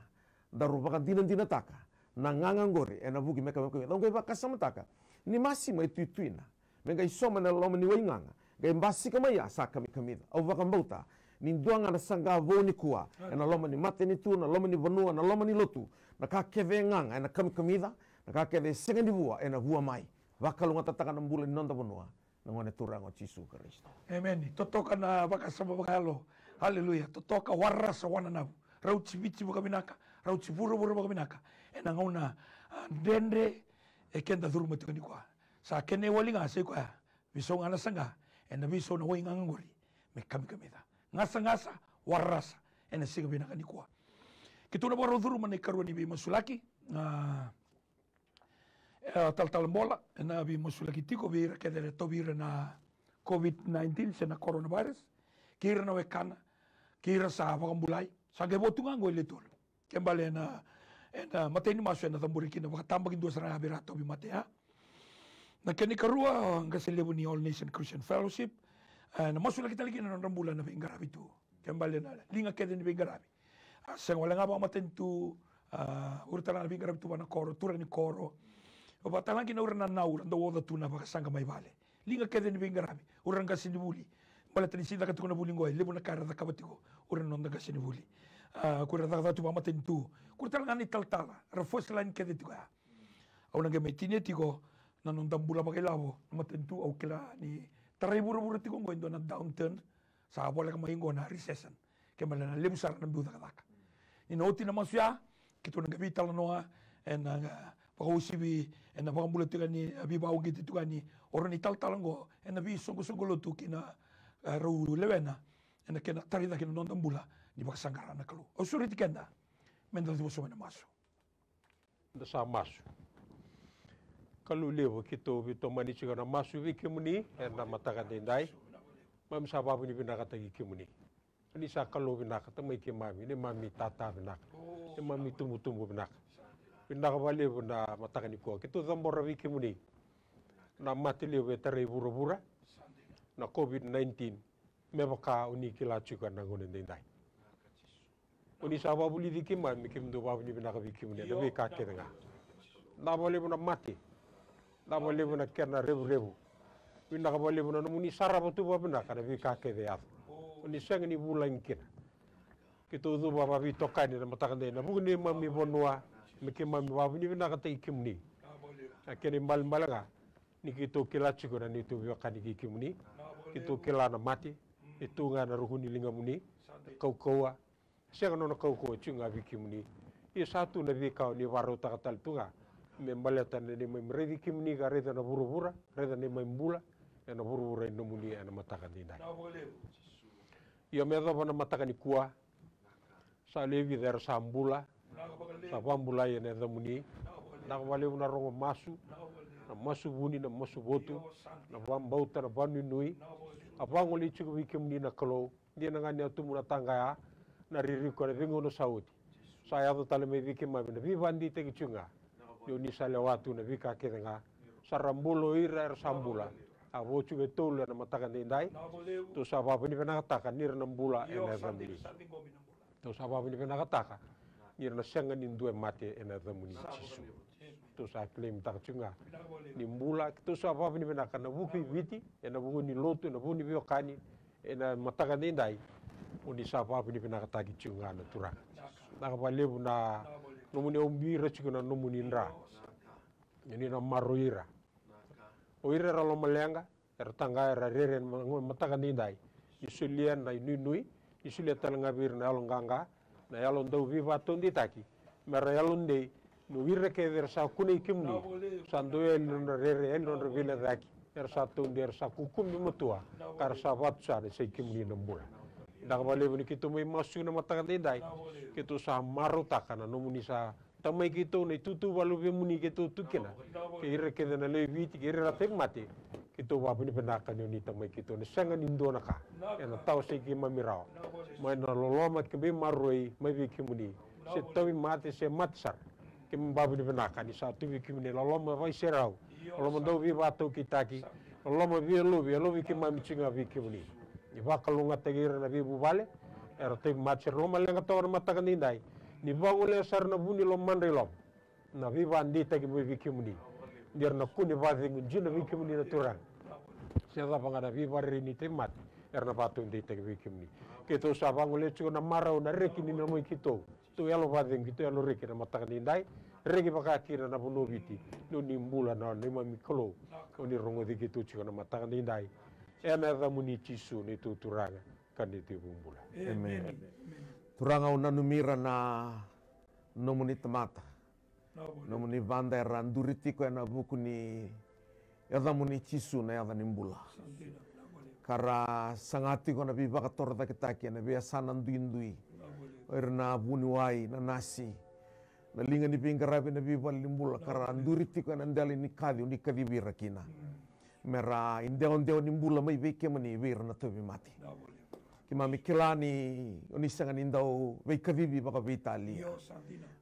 daru vakadinadinataka na gaga oqori ena vuku me kamikamica. Au qai vakasamataka ni masima e tuituina me qai sauma ena loma ni wai gaga, qai basika mai ya sa kamikamica. Au vakabauta ni dua ga na saqa vou nikua ena loma ni matanitu, na loma ni vanua, na loma ni lotu. Na ka kece e gaga ena kamikamica, na ka kece e sega ni vua ena vua mai. Vakalougatataka na bula ni noda vanua, na Gone Turaga o Jisu Karisito. Emeni. Totoka na vakasama vakayalo. Aleluya. Totoka, warasa, wananavu. Rau jiviji vakavinaka. rauti vuravura vakavinaka ena gauna, a, dredre e keda curuma tiko nikua. Sa kena iwali ga sa i koya, veisau ga na saqa ena veisau na wai gaga qori me kamikamica. Gasagasa, warasa ena siga vinaka nikua. Keitou na vakarau curuma na ikarua ni veimasulaki, a, e, talatala Bola ena veimasulaki tiko vei ira kece era tauvi ira na COVID nineteen se na coronavirus, kei ira na wekana, kei ira sa vakabulai, sa qai vo tu ga qo e le tolu. Ke bale ena, ena matai ni masu ena cabori kina vakatabakidua sara ga vei ira tauvi mate ya. Na kena ikarua, qase levu ni All Nation Christian Fellowship, e, na masulaki tale kina na nodra bula na veiqaravi tu. Ke bale na liga kece ni veiqaravi. A, sega wale ga vakamatanitu, a, ura tale ga na veiqaravi tu vua na koro, turaga ni koro. Vakatale ga kina ura na nau, ra dau oca tu na vakasaqa mai vale. Liga kece ni veiqaravi, ura na qasenivuli. Baleta ni se caka tiko na vuli qo, e levu na ka era cakava tiko ura na noda qasenivuli. A, ko ira cakacaka tu vakamatanitu, ko ira tale ga na italatala, ra first line kece tiko ya. Au na qai mai tinia tiko na noda bula vakailavo na matanitu, au kila ni tarai vuravura tiko qo e dua na downturn, sa voleka mai qo na recession. Ke bale na levu sara na biu cakacaka. Ni na oti na masu ya, keitou na qai veitalanoa ena, a, vakauasivi ena vakabula tiko ni, a, veivakauqeti tiko ni o ira na italatala qo ena veisoqosoqo lotu kina, a, rau lewena ena kena tarai cake na noda bula ni vakasaqara na Kalou. Au sureti keda meda cuva sobu ena masu. Da sa masu. Kalou levu, keitou veitomani tiko na masu vei kemuni ena mataka daidai. Mami sa vavinavinakataki kemuni. Ni sa Kalou vinaka, Tamai keimami, neimami tata vinaka, neimami tubutubu vinaka. Vinaka vakalevu na mataka nikua. Keitou cabora vei kemuni na mate levu e tarai vuravura, na COVID nineteen. Me vaka o ni kila tiko ena gauna daidai. O ni sa vakavulici keimami me keimami dau vakavinavinaka vei kemuni ena veika kece ga. Vinaka vakalevu na mate. Vinaka vakalevu na kena revurevu. Vinaka vakalevu na nomuni sarava tu vakavinaka na veika kece e yaco. O ni sega ni vulagi kina. Keitou cuva vakaveitokani ena mataka daidai ena vuku ni neimami vanua, me keimami vakavinavinakataki kemuni. Na kena ibalebale ga ni keitou kila tiko na neitou veiwekani kei kemuni. Keitou kila na mate e tu ga ena ruku ni ligamuni, na kaukauwa. Sega nona kaukauwa tiko ga vei kemuni. Ia sa tu na veika o ni vakarautaka tale tu ga me baleta na neimami raici kemuni ka raica na vuravura, raica na neimami bula ena vuravura e nomuni ena mataka daidai. Ia me yacova na mataka nikua, sa lewe vica era sa bula, sa vakabulai ena yacamuni. Vinaka vakalevu na rogo masu, na masu vuni, na masu votu, na vakabauta, na vakanuinui. A vagolei tiko vei kemuni na Kalou. Dina ga ni a tubu na taqaya, na ririko ena veigauna sa oti. Sa yaco tale mai vei keimami na veivakadeitaki tiko ga ni o ni sa lewa tu na veika kece ga. Sa ra bula o ira era sa bula. A vo tiko e tolu ena mataka daidai. Tou sa vakavinavinakataka ni ra na bula ena yacamuni. Tou sa vakavinavinakataka ni ra na sega ni dua e mate ena yacamuni Jisu. Tou sa claim-taka tiko ga ni bula. Tou sa vakavinavinaka ena vuku i Viti, ena vuku ni lotu, ena vuku ni veiwekani, ena mataka daidai. O ni sa vakavinavinakataki tiko ga na Turaga. Vinaka vakalevu na nomuni, au bira tiko na nomuni dra. Ni na maroroi ira. O ira era lomaleqa, era taqaya, era rere ena mataka daidai. Ni solia na inuinui, ni solia tale ga vei ira na yalo qaqa, na yalo dau veivakataudeitaki, me ra yalodei, ni o ira kece era sa kunei kemuni, sa dau yali nodra rere, yali nodra veilecayaki, era sa taudei, era sa kukube matua, ka ra sa vakatusa ni sa i kemuni na bula. Vinaka vakalevu ni keitou mai masu ena mataka daidai, keitou sa marautaka na nomuni sa Tamai keitou, na itutu vakaluvemuni keitou tu kina. Kei ira kece na lewe i Viti, kei ira na tauvimate. Keitou vakavinavinaka ni o ni Tamai keitou, ni sega ni dua na ka ena tawasei keimami rawa mai na loloma kei na veimaroroi mai vei kemuni. Se tauvimate, se mate sara. Keimami vakavinavinaka ni sa tu vei kemuni na loloma vakaiserau, loloma dau veivakataukitaki, loloma veiyalovi, yalovi keimami tiko ga vei kemuni. Ni vakalougatataki ira na veivuvale, era tauvimate, se ra lomaleqa toka ena mataka daidai. Ni vagolea sara na vu ni lomadra i loma na veivakadeitaki mai vei kemuni. Ni ra na kune vakacegu dina vei kemuni na Turaga. Se cava ga na veivakarerei ni tauvimate, era na vakataudeitaki vei kemuni. Keitou sa vagolea tiko na marau, na reki ni loma i keitou. Keitou yalo vakacegu, keitou yalo reki ena mataka daidai. Reki vaka kina na vanua o Viti. Ni o ni bula na neimami Kalou. O ni rogoci keitou tiko ena mataka daidai. Ena yacamuni Jisu, neitou Turaga ka neitou iVakabula. Emeni. Turaga, au nanumi ira na nomuni tamata, nomuni vada era duri tiko ena vuku ni yacamuni Jisu na yaca ni bula. Ka ra saga tiko na veivakatorocaketaki ena veiyasana duidui. O ira na vuniwai, na nasi, na liga ni veiqaravi ena veivale ni bula, ka ra duri tiko ena dela ni kaci o ni kacivi ira kina. Me ra idewadewa ni bula mai vei kemuni vei ira na tauvimate. Keimami kila ni o ni sega ni dau veikacivi vakaveitalia.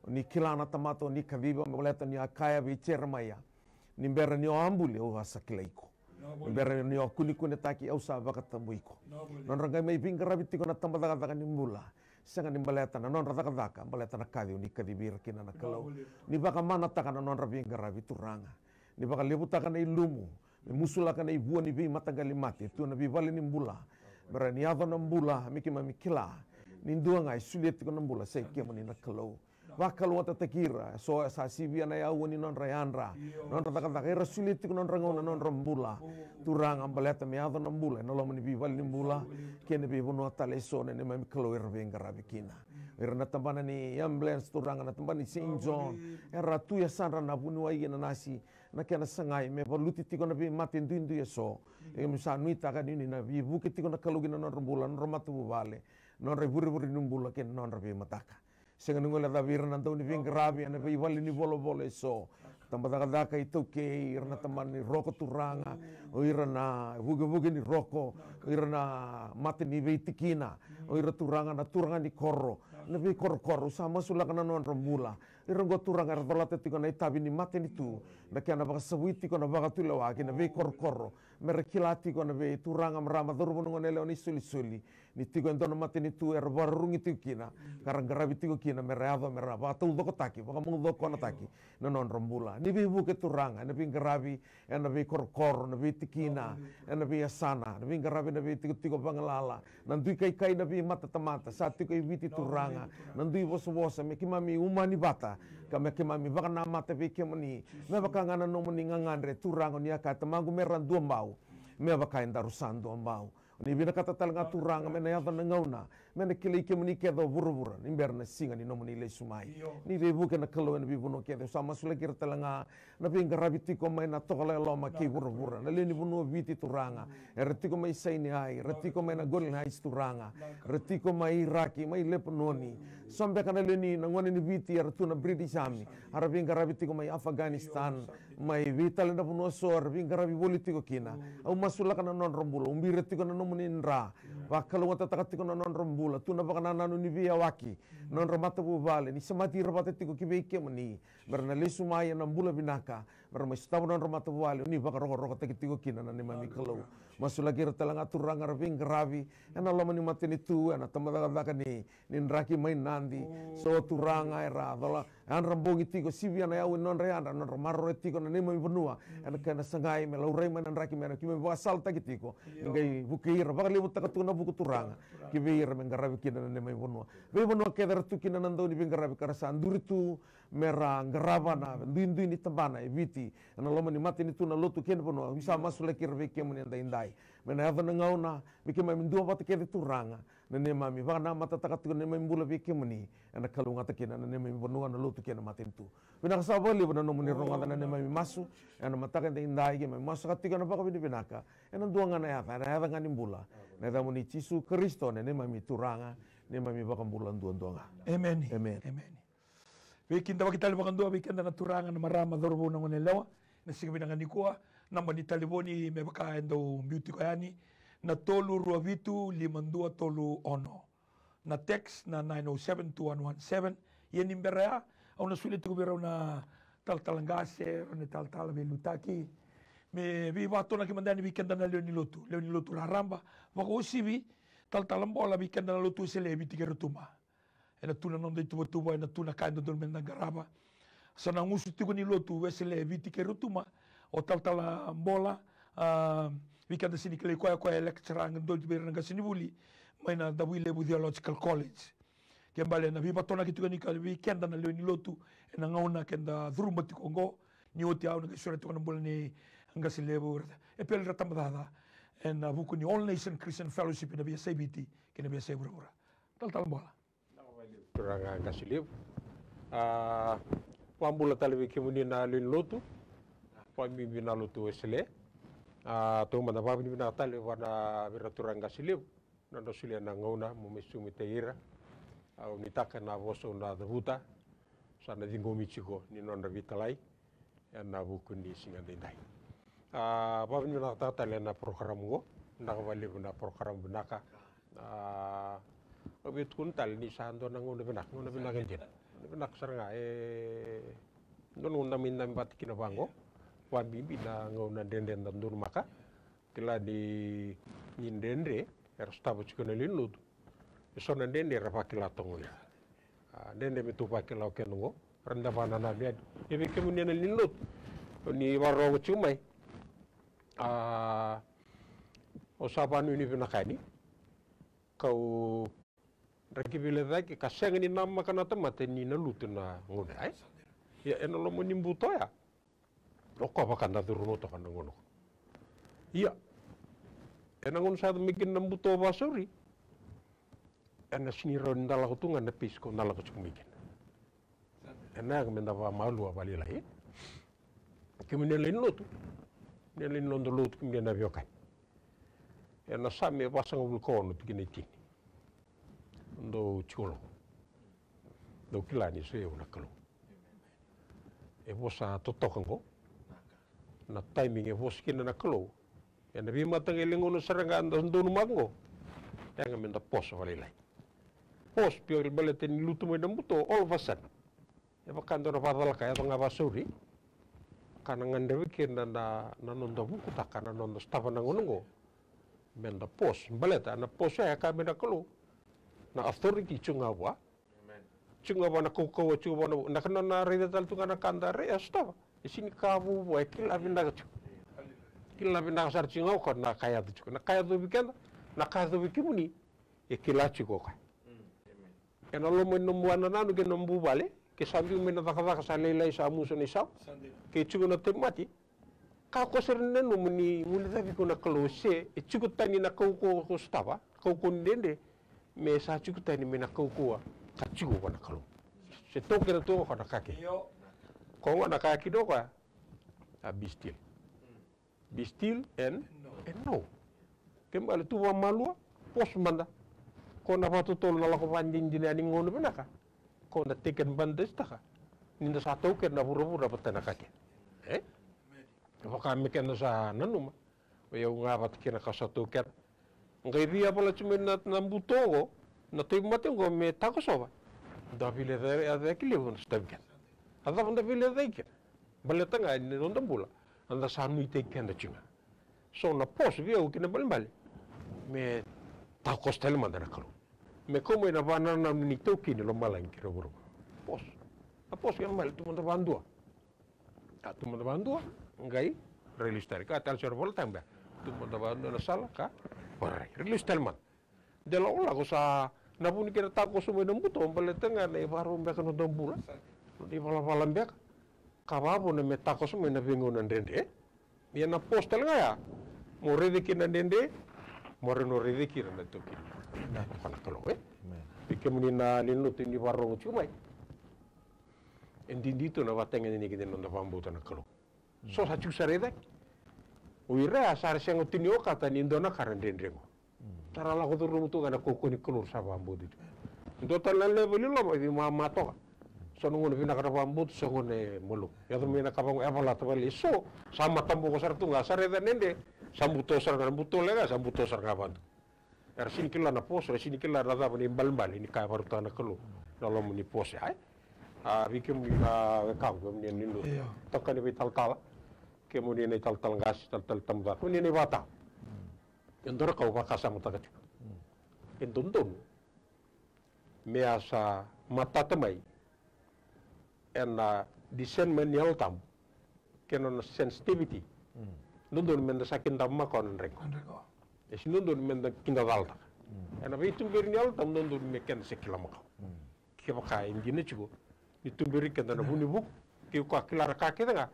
O ni kila na tamata o ni kaciva, me baleta ni a kaya vei Jeremaia, ni bera ni o a buli au a sa kilai iko. Ni bera ni o a kunekunetaki au sa vakatabui iko. Nodra qai mai veiqaravi tiko na tabacakacaka ni bula, sega ni baleta na nodra cakacaka, baleta na kaci o ni kacivi ira kina na Kalou. Ni vakamanataka na nodra veiqaravi Turaga. Ni vakalevutaka na ilumu, me musulaka na ivua ni veimataqali mate tu na veivale ni bula. Me rawa ni yaco na bula, me keimami kila ni dua ga e solia tiko na bula sa i kemuni na Kalou. Vakalougatataki ira, so sa sivia na yaua ni nodra yadra, nodra cakacaka, era solia tiko nodra gauna, nodra bula. Turaga, baleta me yaco na bula ena loma ni veivale ni bula kei na veivanua tale eso na neimami Kalou era veiqaravi kina. Ira na tabana ni ambulance Turaga, na tabana ni Saint John, era tu e yasadra na vuniwai, na nasi, na kena sagai me valuti tiko na veimate duidui eso. Keimami sa nuitaka ni ni na veivuke tiko na Kalou ki na nodra bula, nodra matavuvale, nodra ivurevure ni bula kei na nodra veimataka. Sega ni guilecavi vei ira na dau ni veiqaravi ena veivale ni volavola eso, tabacakacaka iTaukei, ira na tabana ni roko Turaga, o ira na vukevuke ni roko, o ira na mata ni veitikina, o ira Turaga na turaga ni koro, na veikorokoro, sa masulaka na nodra bula. Ira oqo Turaga era colata tiko na itavi ni matanitu, na kena vakasavui tiko na vakatulewa ki na veikorokoro. Me ra kila tiko na vei Turaga, marama, cauravou, na goneyalewa, na isolisoli, ni tiko e dua na matanitu era vakarurugi tiko kina, ka ra qaravi tiko kina me ra yaco me ra vakataucokotaki, vakamaucokonataki na nodra bula. Ni veivuke Turaga ena veiqaravi ena veikorokoro, na veitikina, ena veiyasana, na veiqaravi ena veitikotiko vagalala, na dui kaikai, na veimatatamata sa tiko e Viti Turaga, na dui vosavosa, me keimami umani vata ka me keimami vakanamata vei kemuni. Me vaka ga na nomuni gagadre Turaga, o ni a kaya, Tamaqu, me ra duabau me vaka e daru sa duabau. O ni vinakata tale ga Turaga me na yaco na gauna me na kilai kemuni kece o vuravura, ni bera na siga ni nomuni lesu mai. Ni veivuke na Kalou ena veivanua kece. Au sa masulaki ira tale ga na veiqaravi tiko mai na Tokalau e Loma kei vuravura, na lewe ni vanua o Viti Turaga. Era tiko mai Sinai, era tiko mai na Golan Heights Turaga, era tiko mai Iraki, mai Lepanoni. So beka na lewe ni, na gone ni Viti era tu na British Army, era veiqaravi tiko mai Afghanistan, mai vei tale na vanua so era veiqaravi voli tiko kina. Au masulaka na nodra bula, ubi ira tiko na nomuni dra. Vakalougatataka tiko na nodra bula, tu na vakanananu ni veiyawaki, nodra matavuvale, ni semati ira vata tiko ki vei kemuni, me ra na lesu mai ena bula vinaka, me ra mai sotava nodra matavuvale, o ni vakarokorokotaki tiko kina na neimami Kalou. Masulaki ira tale ga Turaga era veiqaravi ena loma ni matanitu, ena tabacakacaka ni, ni draki mai Nadi. So Turaga era cola, yadra bogi tiko, sivia na yaua ni nodra yadra, nodra maroroya tiko na neimami vanua ena kena sagai me laurai mai na draki, me na keimami vakasalataki tiko. Ni qai vukei ira, vakalevutaka tu na vuku Turaga ki vei ira me qaravi kina na neimami vanua. Veivanua kece era tu kina na dau ni veiqaravi ka ra sa duri tu me ra qarava na duidui ni tabana e Viti, ena loma ni matanitu, na lotu kei na vanua. Au sa masulaki ira vei kemuni edaidai, me na yaco na gauna me keimami duavata kece Turaga, na neimami vakanamatataka tiko na neimami bula vei kemuni, ena kalougata kina na neimami vanua, na lotu kei na matanitu. Vinaka saka vakalevu na nomuni rogoca na neimami masu ena mataka edaidai, keimami masu saka tiko ena vakavinavinaka ena dua ga na yaca, ena yaca ga ni bula, na yacamuni Jisu Karisito na neimami Turaga, neimami Vakabula duadua ga. Emeni. Emeni. Emeni. Veikidavaki tale vakadua vei keda na turaga, na marama, cauravou, na goneyalewa, na siga vinaka nikua. Naba ni talevoni me vaka e dau biu tiko yani, na tolu rua vitu lima dua tolu ono. Na text na nine oh seven two one one seven. Ia ni bera ya, au na solia tiko vei rau na talatala qase, rau na talatala veiliutaki, me veivakatonaki mada yani vei keda na lewe ni lotu, lewe ni lotu raraba, vakauasivi Talatala Bola, vei keda na lotu Wesele e Viti kei Rotuma. Ena tu na noda ituvatuva, ena tu na ka e dodonu meda qarava. Sa na gusu tiko ni lotu Wesele e Viti kei Rotuma o Talatala Bola, a, vei keda sega ni kilai koya, koya e lecturer ga dodonu vei ira na qasenivuli mai na Davuilevu Theological College. Ke bale na veivakatonaki tiko ni ka vei keda na lewe ni lotu ena gauna keda curuma tiko oqo, ni oti au na qai sureta tiko na bula ni qase levu, e Peli Ratabacaca, ena vuku ni All Nation Christian Fellowship ena veiyasai Viti kei na veiyasai vuravura. Talatala Bola. Turaga qase levu. A, vakabula tale vei kemuni na lewe ni lotu, vakabibi na lotu Wesele. A, taumada vakavinavinaka tale vua na vei ira turaga qase levu na nodra solia na gauna mo mai sumitaki ira. Au nuitaka na vosa au na cavuta sa na ciqomi tiko ni nodra veitalai ena vuku ni siga daidai. A, vakavinavinakataka tale na program oqo, vinaka vakalevu na program vinaka. A, au via tukuna tale ni sa dua na gauna vinaka, gauna vinaka dina. Gauna vinaka sara ga, e dua na gauna da mai dabe vata kina vaqo. Vakabibi na gauna dredre da donumaka. Kila ni, ni dredre era sotava tiko na lewe ni lotu. E so na dredre era vakila toka gona. A, dredre me tou vakila o keda oqo, ra da vakanananu yani. E vei kemuni na lewe ni lotu ni vakarorogo tiko mai. A, au sa vakanuinui vinaka yani, kau draki veilecayaki ka sega ni namaka na tamata ni na lutu na gauna ya, e? Ia, ena loma ni buto ya, o koya vaka da curuma toka na gauna oqo. Ia, ena gauna sa yaco mai kina na buto vakasauri, ena sega ni rawa ni da lako tu ga na pesi ko da lako tiko mai kina. Ena yaga me da vakamalua vakalailai. Kemuni na lewe ni lotu, ni na lewe ni noda lotu, kemuni na veiwekani. Ena Same vasagavulu ka ono, tikina e tini. Dou tiko lo. Dou kila ni so i au na Kalou. E vosa totoka oqo. Na timing e vosa kina na Kalou. Ena veimataqali gauna sara ga da donumaka oqo, yaga me da pause vakalailai. Pause, baleta ni lutu mai na buto, all of a sudden. E vaka dua na vakacalaka, yaco ga vakasauri. Ka na gadrevi kina na, na noda vukutaka, na noda sotava na gauna oqo. Me da pause, baleta na pause ya e kaya mai na Kalou. Na authority tiko ga vua. Tiko ga vua na kaukauwa, tiko vua na, na ka na, na raica tale tu ga na ka da rai, e sotava. E sega ni ka vou vua, e kila vinaka tiko. Kila vinaka sara tiko ga o koya na ka e yaco tiko. Na ka e yaco vei keda, na ka e yaco vei kemuni, e kila tiko o koya. Ena loma ni nomu vakanananu kei na nomu vuvale, ke sa biu mai na cakacaka sa lailai, sa musu na isau, ke tiko na tauvimate, ka ko sara ni nanuma ni guilecavi iko na Kalou, se e tiko tani na kaukauwa ko sotava, kaukauwa ni dredre, me sa tiko tani mai na kaukauwa ka tiko vua na Kalou. Se taukena tu o koya na ka kece. Io. Ko gona na ka kina o koya, a, be still. Be still and, and know. Kena ibalebale tu vakamalua, pause mada. Ko na vakatotolo na lako vakadinadina yani gauna vinaka. Ko na take advantage taka ni da sa taukena na vuravura vata na ka kece. E? Vaka me keda sa nanuma. O yau ga vata kina ka sa taukena. Qai via vala tu mai na, na buto oqo, na tauvimate oqo me takosova. Da veilecayaki levu na sotavi keda. A cava da veilecayaki kina? Baleta ga ni noda bula, a da sa nuitaki keda tiko ga. So na pause vei au kena ibalebale me takoso tale mada na Kalou. Me kau mai na vakanananu ni taukei ni lomalagi kei na vuravura. Pause. Na pause kena ibalebale tu mada vakadua. A, tu mada vakadua, qai release tale. Ka tale sara vola tabe. Tu mada vakadua na sala ka, varai. Release tale mada. De lakolako sa na vu ni kena takoso mai na buto, baleta ga na ivakarau beka na noda bula. Na ivalavala beka. Ka vakavuna me takoso mai na veigauna dredre. Ia na pause tale ga ya. Mo raica kina na dredre, mo raica, mo raica kina na taukei. Na Kalou, e? Vei kemuni na lewe ni lotu ni vakarorogo tiko mai. E didi tu na vakatagedegede ni noda vakabauta na Kalou. So sa tiko sara i cake. O ira ya sa ra sega tu ni okata ni dua na ka ra dredre qo. Sa ra lako curuma tu ga na kaukauwa ni Kalou ra sa vakabauta tiko. Dua tale na level i loma e veimama toka. So na gauna vinaka na vakabauta, so na gauna e malumu. Yaco mai na ka vaqo, e valata vale. So sa mataboko sara tu ga, sa raica na dredre. Sa buto sara ga, buto leqa, sa buto sara ga vaqo. Era sega ni kila na pause, era sega ni kila na cava na ibalebale ni ka e vakarautaka na Kalou na loma ni pause, ai. A, vei kemuni na wekaqu, kemuni na lewe ni lotu. Io. Tokani veitalatala, kemuni na italatala qase, talatala tabacakacaka, kemuni na ivakatawa. E dua na ka au vakasamataka tiko. E dodonu me a sa matata mai ena discernment ni Yalo Tabu kei na nona sensitivity. Dodonu meda sa kidava makawa na draki qo. E sega ni dodonu meda kidacala taka. Ena veituberi ni Yalo Tabu dodonu me keda se kila makawa. Kevaka e dina tiko ni tuberi keda na vu ni vuku, kei koya kila na ka kece ga,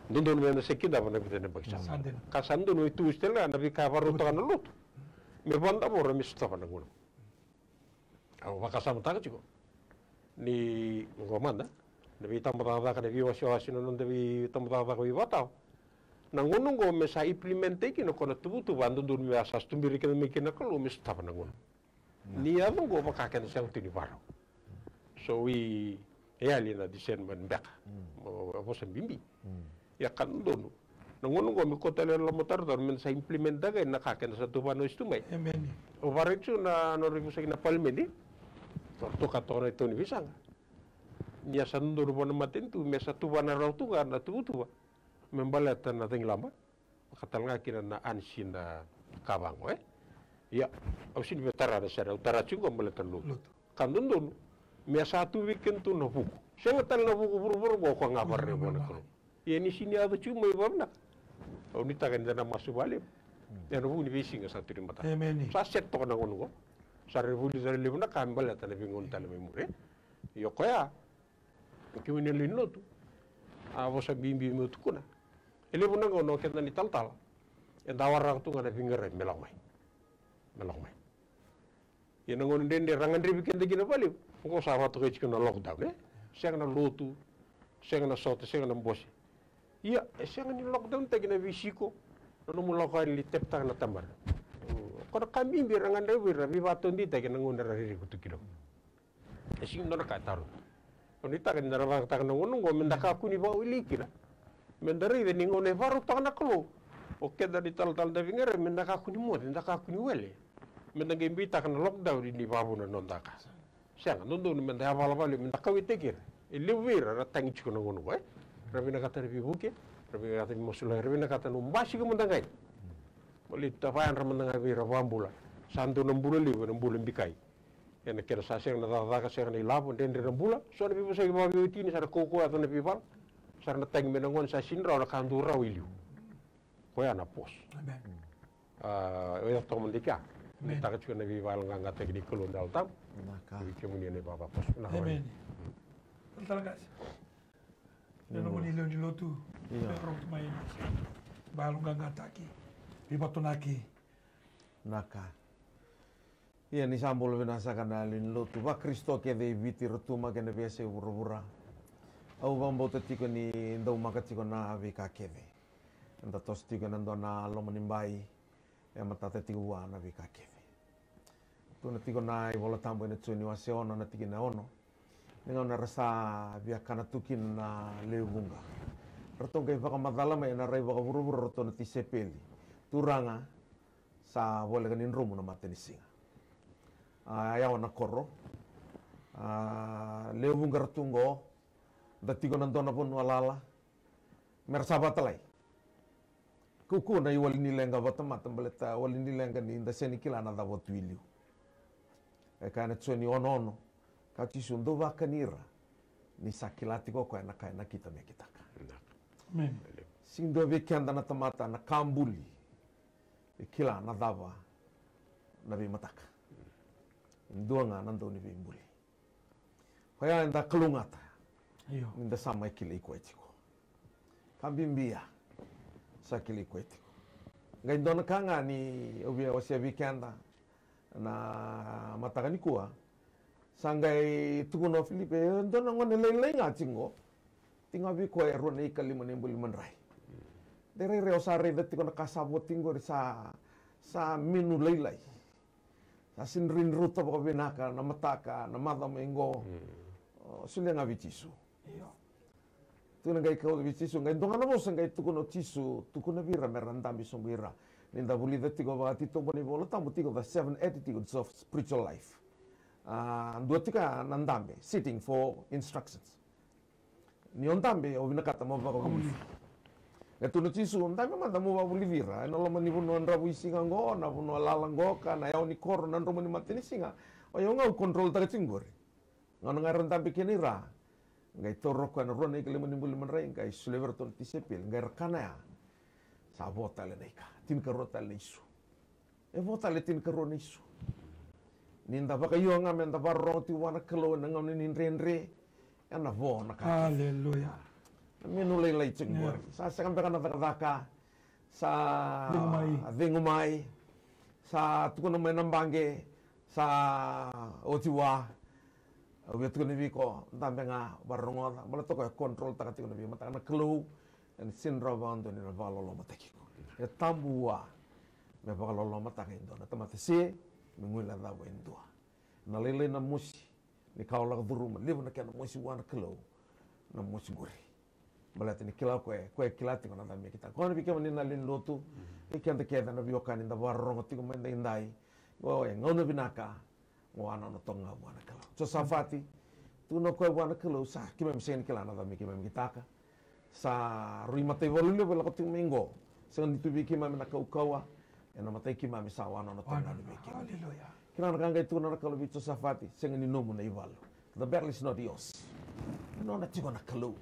dodonu meda se kidava na vica na yabaki sa. Ka sa dodonu me tu tale ga na veika e vakarautaka na lotu me vakadavora me sotava na gauna. Au vakasamataka tiko. Ni oqo mada na veitabacakacaka, na veiwasewase, na noda veitabacakacaka veivakatawa. Na gauna oqo me sa implement-taki kina o koya na tuvatuva, a dodonu me a sa tuberi keda mai kina na Kalou me sotava na gauna. Ni yaco oqo vaka keda sega tu ni varau. So we, e yali na discernment beka. A vosa bibi. Ia ka dodonu na gauna oqo me kauta tale na lomatarotaro me da sa implement-taka na ka keda sa tuva na oti tu mai. Emeni. O varai tu na nodra vosaki na palimedi. Toka toka na itau ni veisaqara. Ni a sa dodonu vua na matanitu me sa tuva na rau tu ga na tuvatuva me baleta na cagilaba. Vaka tale ga kina na ansi na ka vaqo, e? Ia, au sini via tara na sere, au tara tiko qo baleta na lotu. Ka dodonu me a sa tu vei kedatou na vuku. Sega tale na vuku vuravura qo, o koya ga vakarerevaki vua na Kalou. Ia ni sini yaco tiko mai vakavinaka. Au nuitaka ni da na masu vakalevu ena vuku ni veisiga sa tu ni mataka. Emeni. Sa set toka na gauna qo. Sa rui vulica na levu na ka me baleta na veigauna tale mai muri, e? Ia o koya, kemuni na lewe ni lotu, a vosa bibi meu tukuna. E levu na gauna o keda na italatala eda waraka tu ga na veiqaravi me lako mai. Me lako mai. Ia na gauna dredre ra gadrevi keda kina vakalevu, oqo sa vakatokai tiko na lockdown, e? Sega na lotu, sega na sota, sega na bose. Ia e sega ni lockdown-taki na veisiko, na nomu lako yani ni tepetaka na tabana. O koya na ka bibi era gadrevi ira, veivakataudeitaki ena gauna era ririko tu kina. E sega ni dua na ka e tarovi. Au nuitaka ni da na vakayagataka na gauna oqo me da kakua ni vakawelei kina. Me da raica ni gauna e vakarautaka na Kalou, o keda na italatala da veiqaravi, me da kakua ni moce, da kakua ni wele. Me da qai beitaka na lockdown ni vakavuna na noda ka. Sega, dodonu me da yavavala vakalevu, me da kauwaitaki ira. E levu vei ira era tagi tiko na gauna oqo, e? Ra vinakata na veivuke, ra vinakata na veimasulaki, ra vinakata na basika mada ga. Baleta vakayadra mada ga vei ira vakabula. Sa dua na bula levu ena bula bikai. Ena kena sa sega na cakacaka, sega na ilavo, dredre na bula. So na veivosaki vakaveiwatini, sa na kaukauwa yaco na veivala. Sa ra na tagi mai na gone, sa sega ni rawa na ka dau rawa i liu. Koya na pause. Amen. A, o ya toka mada i kea. Amen. Ni taka tiko na veivakayaloqaqataki ni Kalou na Yalo Tabu. Vinaka. Vei kemuni na ivavakoso. Vinaka. Amen. Talatala Qase. Ena nomuni lewe ni lotu. Io. Veivakarau tu mai. Veivakayaloqaqataki. Veivakatonaki. Vinaka. Ia ni sa bula vinaka saka na lewe ni lotu vaKarisito kece e Viti, Rotuma kei na veiyasai vuravura. Au vakabauta tiko ni daumaka tiko na veika kece. Eda toso tiko ena dua na loma ni bai e matata tiko vua na veika kece. Tukuna tiko na iVola Tabu ena Joni wase ono na tikina e ono. Ni gauna era sa via kana tu kina na lewe vuqa, ratou qai vakamacala mai ena rai vakavuravura o ratou na tisaipeli, Turaga, sa voleka ni dromu na matanisiga. A yawa na koro. A lewe vuqa era tu qo, da tiko na dua na vanua lala. Mera sa vakatalai. Kaukaua na iwali ni leqa vakatamata, baleta wali ni leqa ni da sega ni kila na cava tu i liu. E kaya na Joni ono ono, kaya o Jisu, dou vakani ira, ni sa kila tiko o koya na ka e nakita me kitaka. Amen. Sega ni dua vei keda na tamata na ka buli e kila na cava na veimataka. Dua ga na dau ni veibuli. Koya eda kalougata. Io. Ni da sa mai kilai koya tiko. Ka bibi ya. Sa kilai koya tiko. Qai dua na ka ga ni au via wasea vei keda na mataka nikua. Sa qai tukuna o Filipe, e dua na gone lailai ga tiko qo. Tiko ga vei koya e rua na ika lima na ibuli madrai. De rairai au sa raica tiko na ka sa vo tiko qori, sa, sa menu lailai. Sa sega ni rauta vakavinaka na mataka, na macawa mai qo. O, solia ga vei Jisu. Io. Tukuna qai kau vei Jisu, qai dua ga na vosa qai tukuna o Jisu, tukuna vei ira mera dabe sobu ira. Ni da vulica tiko vakatitobu na iVola Tabu tiko the seven attitudes of spiritual life. A, dua tiko na dabe, sitting for instructions. Ni o dabe, o vinakata mo vakavulici. E tukuna o Jisu, o dabe mada mo vakavulici ira ena loma ni vanua dravuisiga qo, na vanua lala qo, ka na yawa ni koro, na dromu ni matanisiga. O yau ga au control-taka tiko qori. Gauna ga era dabe kina ira, qai taura o koya na rua na ika lima ni buli madrai, qai solia vei iratou na tisaipeli, qai ra kana ya. Sa vo tale na ika, tinikarua tale na isu. E vo tale tinikarua na isu. Ni da vakaio ga me da vakarorogo tiko vua na Kalou ena gauna ni dredre, ena vo na ka. Aleluya. Na menu lailai tiko qori. Sa sega beka na cakacaka. Sa cegu mai. Sa tukuna mai na baqe. Sa oti vua. Au via tukuna vei iko, dabe ga, vakarorogoca, baleta o koya e control-taka tiko na veimataka. Na Kalou ena sega ni rawa vakadua ni na vakalolomataki iko. E tabu vua me vakalolomataka e dua na tamata, se me guilecava e dua. Na lailai na mosi ni ka o lako curuma, levu na kena mosi vua na Kalou na mosi qori. Baleta ni kila o koya, o koya e kila tiko na cava me kitaka. Koya na vei kemuni na lewe ni lotu, kei keda kece na veiwekani da vakarorogo tiko mai daidai. Qo e gauna vinaka, qo a nona toka ga vua na Kalou. Josafati, tukuna o koya vua na Kalou, sa keimami sega ni kila na cava me keimami kitaka. Sa rui mataivalu levu e lako tiko mai qo. Sega ni tu vei keimami na kaukauwa, ena matai keimami sa wanona toka ga vei keimami. Aleluya. Kila na ka qai tukuna na Kalou vei Josafati, sega ni nomu na ivalu. The battle is not yours. E nona tiko na Kalou.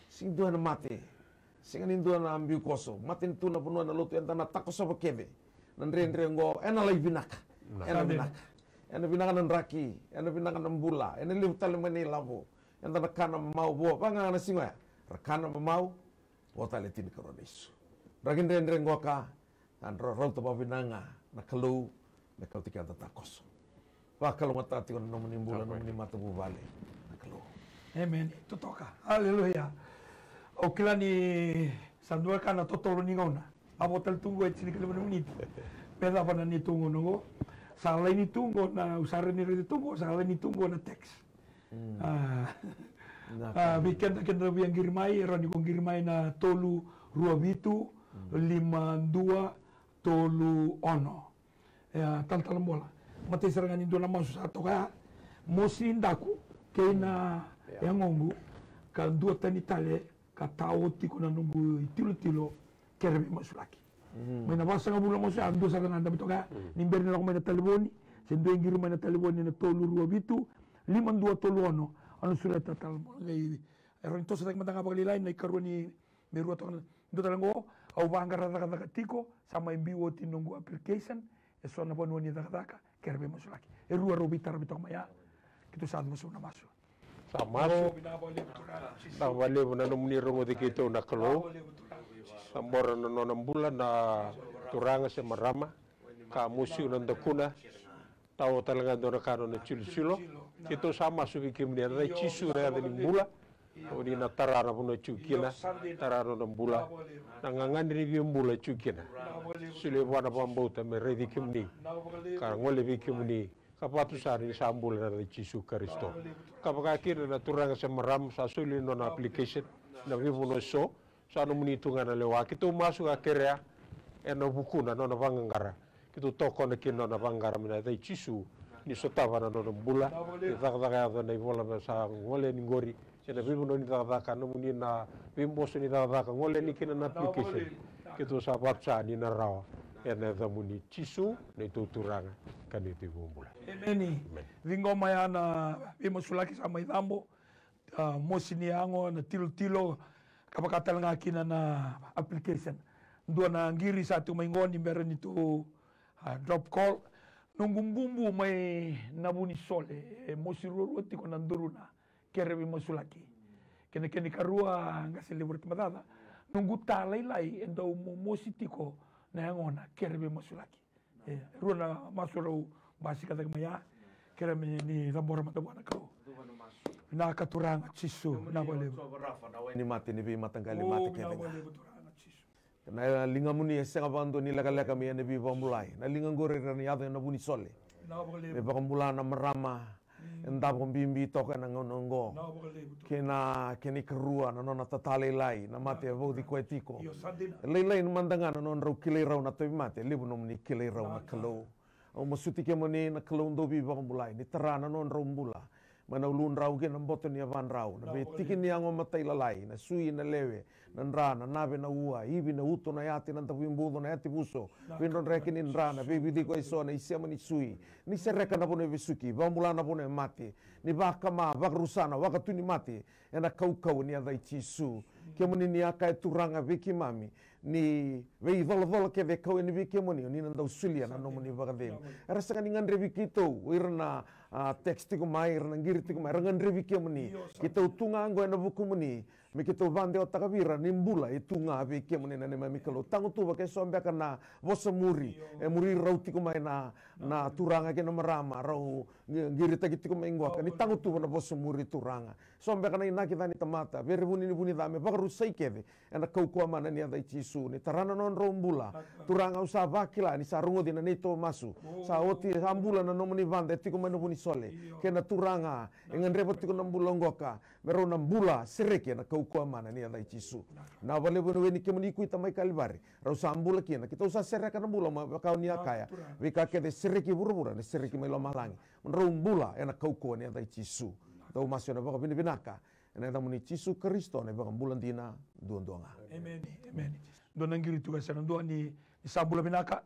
Sega ni dua ena mate. Sega ni dua na biu koso. Matanitu, na vanua, na lotu, eda na takosova kece na dredre qo, ena lai vinaka. Ena vinaka. Ena vinaka na draki, ena vinaka na bula, ena levu tale mai na ilavo. Eda na kana mamau, vo, vaka ga na siga oya. Ra kana mamau, vo tale tinikarua na isu. Draki dredre qoka, a dra rauta vakavinaka ga na Kalou me kauti keda takoso. Vakalougatataka tiko na nomuni bula, nomuni matavuvale na Kalou. Emeni. Totoka. Aleluya. Au kila ni sa dua ka na totolo ni gauna. A vo tale tu qo e tinikalima na miniti. Me cava na neitou gauna qo. Sa laini tu qo na, au sa rawa ni raica tu qo, sa laini tu qo na text. Mm. A, na a, ka vei keda, keda via qiri mai, e rawa ni ko qiri mai na tolu rua vitu, mm, lima dua tolu ono. E, a, Talatala Bola. Matai sara ga ni dua na masu sa toka ya. Mosi daku kei na, mm, ya, yagoqu, ka duatani tale ka tao tiko na noqu itilotilo, kere veimasulaki. Mm. Mai na vasagavulu na masu ya, dua sara ga dabe toka ya. Mm. Ni bera ni lako mai na talevoni, se dua e qiri mai na talevoni ena tolu rua vitu, lima dua tolu ono, au na sureta Talatala Bola. Qai, e rawa ni tosotaki mada ga vakalailai na ikarua ni, me rua toka na, dua tale qo, au vaqara cakacaka tiko, sa mai biu oti noqu application, e so na vanua ni cakacaka, kere veimasulaki. E rua rau veitaravi toka mai ya. Keitou sa cuva sobu na masu. Sa masu. Vinaka vakalevu na nomuni rogoci keitou na Kalou. Sa bora na nona bula na turaga se marama. Ka mosi na dakuna. Tao tale ga dua na ka nona silosilo. Keitou sa masu vei kemuni ena yaca i Jisu na yaca ni bula. Oni na tara na vanua e tiko kina, tara na nona bula. Na gagadre ni via bula e tiko kina. Solia vua na vakabauta me raici kemuni ka gole vei kemuni, ka vatu sara ni sa bula ena yaca i Jisu Karisito. Ka vaka kina na turaga se marama sa soli nona application na veivanua eso, sa nomuni tu ga na lewa. Keitou masu ka kerea ena vukuna nona vaqaqara. Keitou tokona kina nona vaqara mai na yaca i Jisu, ni sotava na nona bula, ni cakacaka yaco na ivola me sa gole yani qori, ena veivanua ni cakacaka, nomuni na veiboso ni cakacaka, gole yani kina na application. Keitou sa vatu sara ni na rawa ena yacamuni Jisu, na neitou Turaga ka neitou iVakabula. Emeni. Emeni. Ciqoma ya na veimasulaki sa mai cabo. A, mosi ni yago, na tilotilo, ka vaka tale ga kina na application. Dua na qiri sa tu mai qo ni bera ni tu, a, drop call. Noqu bubu mai Navunisole, e mosi ruarua tiko na duruna, kere veimasulaki. Kena, kena ikarua, qase levu Ratu Macaca. Noqu ta lailai e dau momosi tiko na yagona, kere veimasulaki. E, rua na masu rau basika cake mai ya. Kere me ni cabora mada vua na Kalou. Vinaka Turaga Jisu, vinaka vakalevu. Ni mate ni veimataqali mate kece ga. Na ligamuni e sega vakadua ni lekaleka mai ena veivakabulai. Na liga qori era na yaco ena Vunisole. Me vakabula na marama. E davo bibi toka ena gauna oqo. Kei na, kei na ikarua na nona tata lailai, na mate e vauci koya tiko. E lailai mada ga na nodrau kilai rau na tauvimate, e levu nomuni kilai rau na Kalou. Au masuti kemuni na Kalou dau veivakabulai, ni tara na nodrau bula mai na uludrau kei na boto ni yavadrau, na veitiki ni yago matailalai, na sui, na lewe, na dra, na nave, na ua, ivi, na uto, na yati, na davuibuco, na yati vuso, veidrodreki ni dra, na veiviciko eso, na isema ni sui, ni sereka na vanua e vesuki, vakabula na vanua e mate, ni vakama, vakarusa na wakatu ni mate, ena kaukauwa ni yaca i Jisu. Kemuni ni a kaya Turaga vei keimami, ni veicolacola kece e kau yani vei kemuni, oni na dau solia na nomuni vakacegu. Era sega ni gadrevi keitou, o ira na, a, text tiko mai, ira na qiri tiko mai, era gadrevi kemuni. Keitou tu ga oqo ena vukumuni, Me keitou vakadewataka vei ira ni bula e tu ga vei kemuni na neimami Kalou. Tagutuva ke so beka na vosa muri e muri rau tiko mai na, na turaga kei na marama, rau qi-, qiritaki tiko mai qoka. Ni tagutuva na vosa muri, Turaga. So beka na inaki ca ni tamata, veirevuni ni vu ni ca, me vakarusai kece ena kaukauwa mana ni yaca i Jisu. Ni tara na nodrau bula, Turaga, au sa vakila ni sa rogoci na neitou masu. Sa oti, sa bula na nomuni vada e tiko mai na Vunisole. Kei na Turaga e gadreva tiko na bula qoka, me rau na bula sereki ena kaukauwa mana ni yaca i Jisu. Vinaka vakalevu ena we ni kemuni kuita mai Kalivari. Rau sa bula kina, keitou sa sereka na bula, me vaka o ni a kaya. Veika kece sereki vuravura, na sereki mai lomalagi. Mo drau bula ena kaukauwa ni yaca i Jisu. Dau masu ena vakavinavinaka ena yacamuni Jisu Karisito, na iVakabula dina duadua ga. Emeni, emeni. Dua na qiri tu e sa na dua ni, ni sa bula vinaka.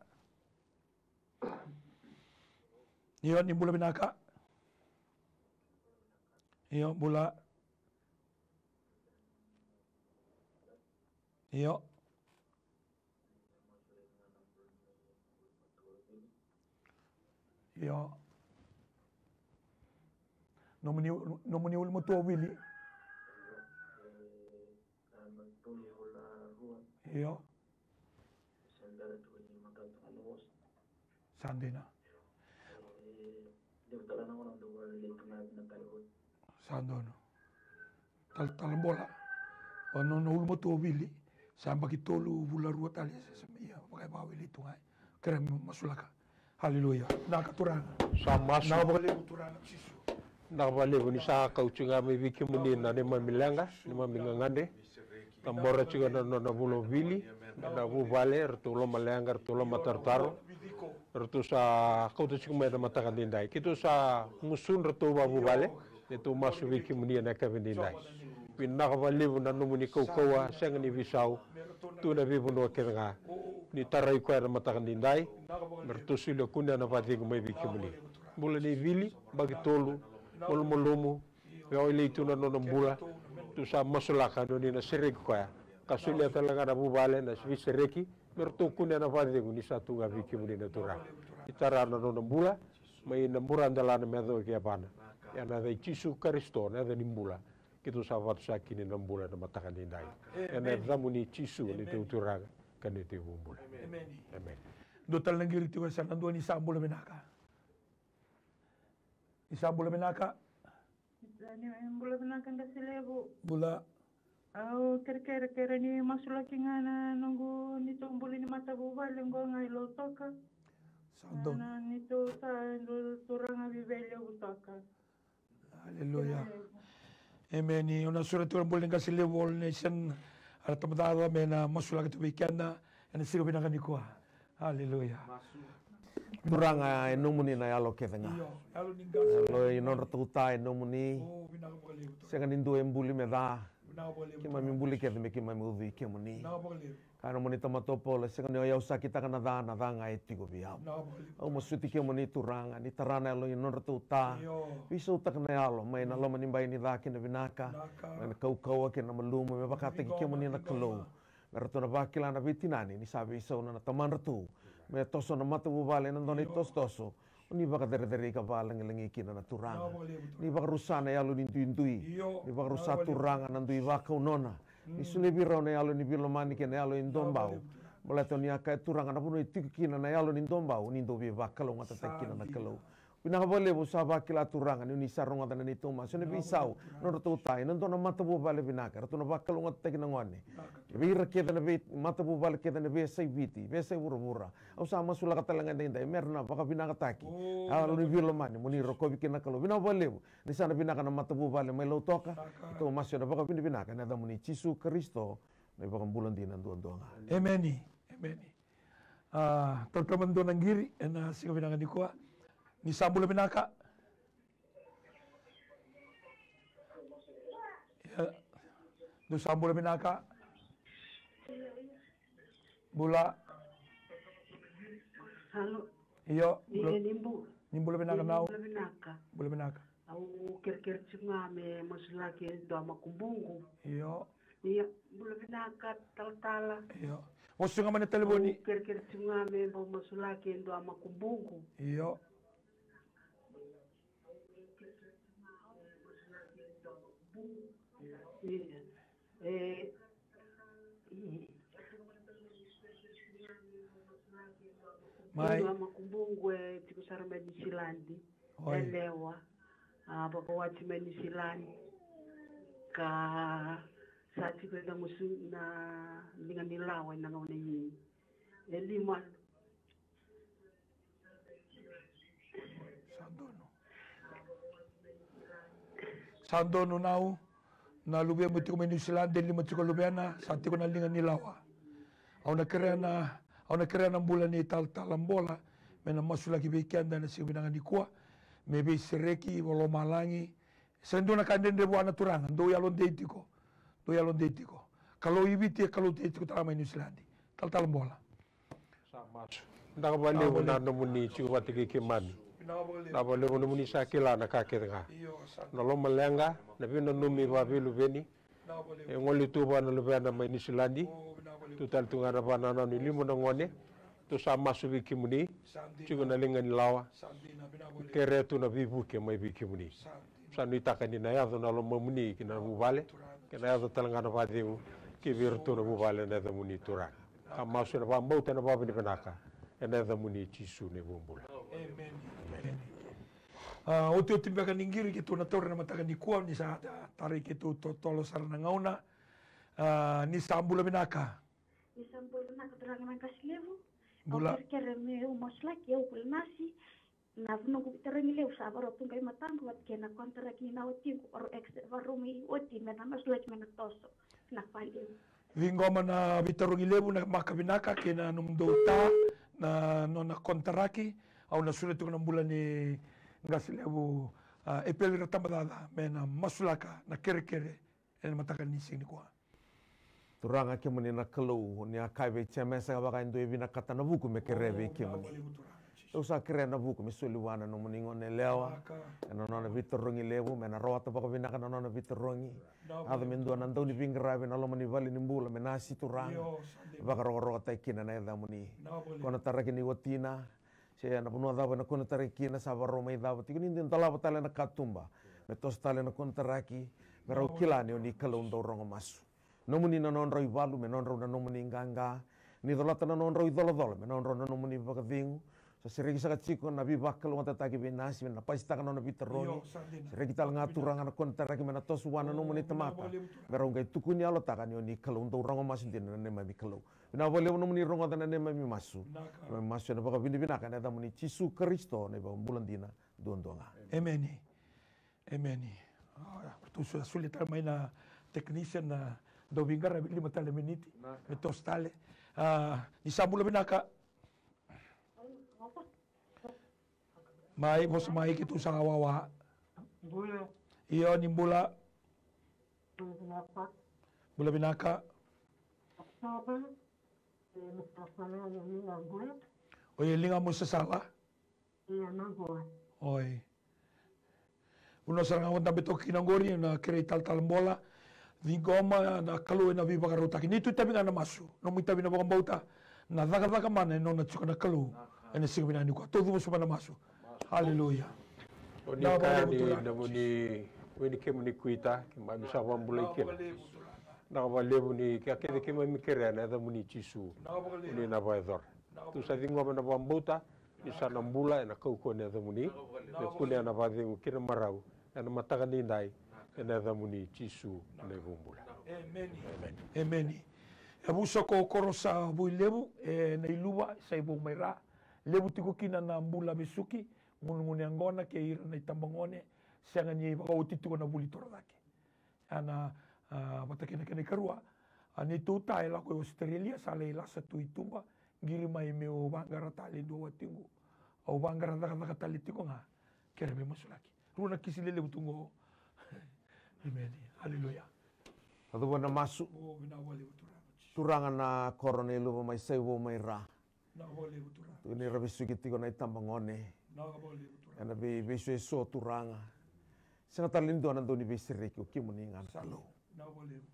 Io, ni bula vinaka. Io, bula. Io. Io. Nomuni, nomuni ulumatua o Vili. Io. Sa dina. Sa donu. Talatala Bola. O nona ulumatua o Vili. Sa yabaki tolu vula rua tale, sa, sa, ia, vaka e vakawili tu ga. Kere masulaka. Haleluya. Vinaka Turaga. Sa masu. Vinaka vakalevu Turaga Jisu. Vinaka vakalevu ni sa kauti ga mai vei kemuni na neimami leqa, neimami gagadre. Cabora tiko na nona vula o Vili, na vuvale, ratou lomaleqa, ratou lomatarotaro. Ratou sa kauta tiko mai na mataka daidai. Keitou sa gusu, ratou vakavuvale. Neitou masu vei kemuni ena yakavi daidai. Vinaka vakalevu na nomuni kaukauwa, sega ni veisau. Tu na veivanua kece ga. Ni tarai koya na mataka daidai. Me ratou solia kune na vakacegu mai vei kemuni. Bula nei Vili, yabaki tolu, malumalumu. Vewailei tu na nona bula. Tou sa masulaka ni oni na sereki koya. Ka solia tale ga na vuvale na veisereki. Me ratou kune na vakacegu ni sa tu ga vei kemuni na Turaga. Ni tara na nona bula. Mai na buradelana me yaco ki yavana. Ena yaca i Jisu Karisito, na yaca ni bula. Keitou sa vakatusa kina na bula ena mataka daidai. Ena yacamuni Jisu, neitou Turaga ka neitou iVakabula. Emeni. Dua tale na qiri tiko e sa na dua ni sa bula vinaka. Ni sa bula vinaka. Ni bula vinaka qase levu. Bula. Au kerekere, kere ni masulaki ga na noqu, neitou bula ni matavuvale qo ga i Lautoka. Sa donu. Na neitou sa, neitou turaga Viveilevutaka. Aleluya. Emeni. O na sureti ira bula ni qase levu All Nation, ara tamata me na masulaki tu vei keda ena siga vinaka nikua. Aleluya. Turaga, e nomuni na yalo kece ga. Io, yalo ni qase. Yalo i nodratou ta e nomuni. O, vinaka vakalevu Turaga. Sega ni dua e buli me ca. Vinaka vakalevu Turaga. Keimami buli kece me keimami ucui kemuni. Vinaka vakalevu. Kaya na nomuni tamata o Paula, sega ni o yau sa kitaka na ca, na ca ga e tiko vei au. Vinaka vakalevu. Au masuti kemuni Turaga, ni tara na yalo i nodratou ta. Io. Veisautaka na yalo mai na loma ni bai ni ca kei na vinaka. Vinaka. Mai na kaukauwa kei na malumu, me vakataki kemuni na Kalou. Me ratou na vakila na veitinani ni sa veisauna na tamadratou. Me toso na matavuvale ena dua na itosotoso. O ni vakacerecerei ka vakalagilagi kina na Turaga. Ni vakarusa na yalo ni duidui. Ni vakarusa Turaga na dui vakau nona. Ni solia vei rau na yalo ni veilomani kei na yalo ni duabau. Baleta o ni a kaya Turaga na vanua e tiko kina na yalo ni duabau, ni dau veivakalougatataki kina na Kalou. Vinaka vakalevu, sa vakila Turaga ni o ni sa rogoca na neitou masu, na veisau, na nodratou ta ena dua na matavuvale vinaka, ratou na vakalougatataki na gone. Vei ira kece na vei matavuvale kece na veiyasai Viti, veiyasai vuravura. Au sa masulaka tale ga edaidai me ra na vakavinakataki. Yalo ni veilomani mo ni rokovi kina na Kalou. Vinaka vakalevu. Ni sa na vinaka na matavuvale mai Lautoka. Keitou masu ena vakavinavinaka ena yacamuni Jisu Karisito, na iVakabula dina duadua ga. Emeni. Emeni. A, tautauvata dua na qiri ena siga vinaka nikua. Ni sa bula vinaka. Ia, dou sa bula vinaka. Bula. Alo. Io, bula. Ni bula vinaka nau. Bula vinaka. Bula vinaka. Au kerekere tiko ga me masulaki e dua makubuqu. Io. Ia, bula vinaka talatala. Io. Vosa ga mai na talevoni. Au kerekere tiko ga me bau masulaki e dua makubuqu. Io. Ia. E, mai. Ua makubungu e tiko sara mai Niusiladi. Oi. Elewa. A, vakawati mai Niusiladi. Ka sa tiko ena musu na liga ni lawa ena gauna i e lima. Sa donu. Sa donu nau. Na luvemu tiko mai Niusiladi, e lima tiko luvena, sa tiko na liga ni lawa. Au na kerea na, au na kerea na bula ni talatala Bola me na masulaki vei keda ena siga vinaka nikua, me veisereki valomalagi. Sa dua na ka dredre vua na Turaga, dou yalodei tiko. Dou yalodei tiko. Kalou i Viti e Kalou tei tiko tale mai Niusiladi. Talatala Bola. Sa masu. Vinaka vakalevu na nomuni tiko vata kei keimami. Vinaka vakalevu nomuni sa kila na ka kece ga. Na lomaleqa, na veinanumi vaveluveni. E gole tu vua na luvena mai Niusiladi. Tu tale tu ga na vanananu i lima na gone. Tu sa masu vei kemuni. Tiko na liga ni lawa. Kere tu na veivuke mai vei kemuni. Sa nuitaka ni na yaco na lomamuni ki na vuvale, ke na yaco tale ga na vacegu ki vei iratou na vuvale ena yacamuni Turaga. Ka masu ena vakabauta, ena vakavinavinaka, ena yacamuni Jisu na iVakabula. Emeni. Emeni. A, otioti beka ni qiri keitou na taura ena mataka nikua, ni sa ta-, tarai keitou totolo sara na gauna. A, ni sa bula vinaka. Ni sa bula vinaka turaga na qase levu. Bula. Au kerekere meu masulaki, au Kulenasi. Na noqu veitarogi levu sa varau tu qai mataqu vata kei na konitaraki ni na watiqu, varau ex-, varau mai oti me na masulaki me na toso. Na valevu. Ciqoma na veitarogi levu, na maka vinaka kei na nomudou ta, na nona konitaraki. Au na solia tiko na bula ni qase levu, a, Epeli Ratabacaca me na masulaka na kerekere ena mataka ni siga nikua. Turaga kemuni na Kalou, ni a kaya vei Jemesa, ka vaka e dua e vinakata na vuku me kerea vei kemuni. Au sa kerea na vuku me soli vua na nomuni gone yalewa. Ena nona veitarogi levu, me na rawata vakavinaka na nona veitarogi. Yaco me dua na dauniveiqaravi ena loma ni vale ni bula, me nasi Turaga. Vakarokorokotaki kina na yacamuni. Konitaraki ni watina, se na vanua cava ena konitaraki kina, sa varau mai cava tiko, ni dau dolava tale na katuba me toso tale na konitaraki, me rau kila ni o ni Kalou dau rogo masu. Nomuni na nodrau ivalu me nodrau na nomuni qaqa, ni colata na nodrau icolacola me nodrau na nomuni vakacegu. Sa sereki saka tiko na veivakalougatataki vei Nasi me na pasitaka na nona veitarogi. Sereki tale ga Turaga na konitaraki me na toso vua na nomuni tamata, me rau qai tukuni yalotaka ni o ni Kalou dau rogo masu dina na neimami Kalou. Vinaka vakalevu nomuni rogoca na neimami masu. Neimami masu ena vakavinavinaka ena yacamuni Jisu Karisito na iVakabula dina duadua ga. Emeni. Emeni. A, tou sa solia tale mai na technician na dauveiqaravi, lima tale miniti me toso tale. A, ni sa bula vinaka. Mai, vosa mai keitou sa wawa. Bula. Io, ni bula. Bula vinaka. Bula vinaka. Oi, e liga mo sasala. Oi. Vanua sara ga o dabe toka kina oqori, na kerei Talatala Bola. Ciqoma na Kalou ena veivakarautaki. Ni tu itavi ga na masu. Nomu itavi na vakabauta. Na cakacaka mana e nona tiko na Kalou. Ena siga vinaka nikua. Tou cuva sobu na masu. Aleluya. O ni kaya ni nomuni, o ni kemuni kuita, keimami sa vakabulai kina. Vinaka vakalevu ni ka kece keimami kerea ena yacamuni Jisu. O ni na vakayacora. Tou sa ciqoma na vakabauta. Ni sa na bula ena kaukauwa ni yacamuni, me kunea na vakacegu kei na marau ena mataka ni dai, ena yacamuni Jisu na iVakabula. Emeni. Emeni. Emeni. Yavusa ko Korosa Vuilevu, e Nailuva, Saivou mai Ra. Levu tiko kina na bula vesuki, gunugunu yaqona kei ira na itabagone, sega ni vakaoti tiko na vuli torocake. A na, a, vata kei na kena ikarua, a neitou ta e lako i Ositerelia, sa lai lasa tu i tuba, qiri mai meu vaqara tale e dua watiqu. Au vaqara cakacaka tale tiko ga, kere me masulaki. Rua na kisi lelevu tu qo. Emeni. Aleluya. A cuva na masu. O, vinaka vakalevu Turaga. Turaga na koro Nailuva mai Saivou mai Ra. Vinaka vakalevu Turaga. Tukuni ra vesuki tiko na itabagone. Vinaka vakalevu Turaga. Ena vei, veisuesua Turaga. Sega tale ni dua na dau ni veisereki, o kemuni ga na Kalou. Vinaka vakalevu.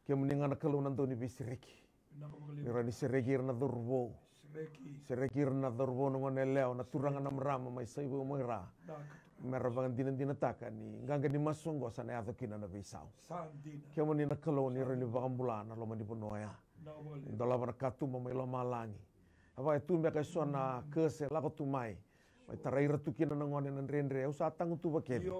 Kemuni ga na Kalou na dau ni veisereki. Vinaka vakalevu. Ni ra ni sereki ira na cauravou. Sereki. Sereki ira na cauravou, na gone yalewa, na turaga, na marama mai Saivou mai Ra. Vinaka Turaga. me ra vakadinadinataka ni qaqa ni masu oqo sa na yaco kina na veisau. Kemuni na Kalou ni rawa ni vakabula na loma ni vanua oya. Ni dolava na katuba mai lomalagi. A vaka e tu beka e so na kese lako tu mai, mai tarai ira tu kina na gone na dredre, au sa tagutuva kece.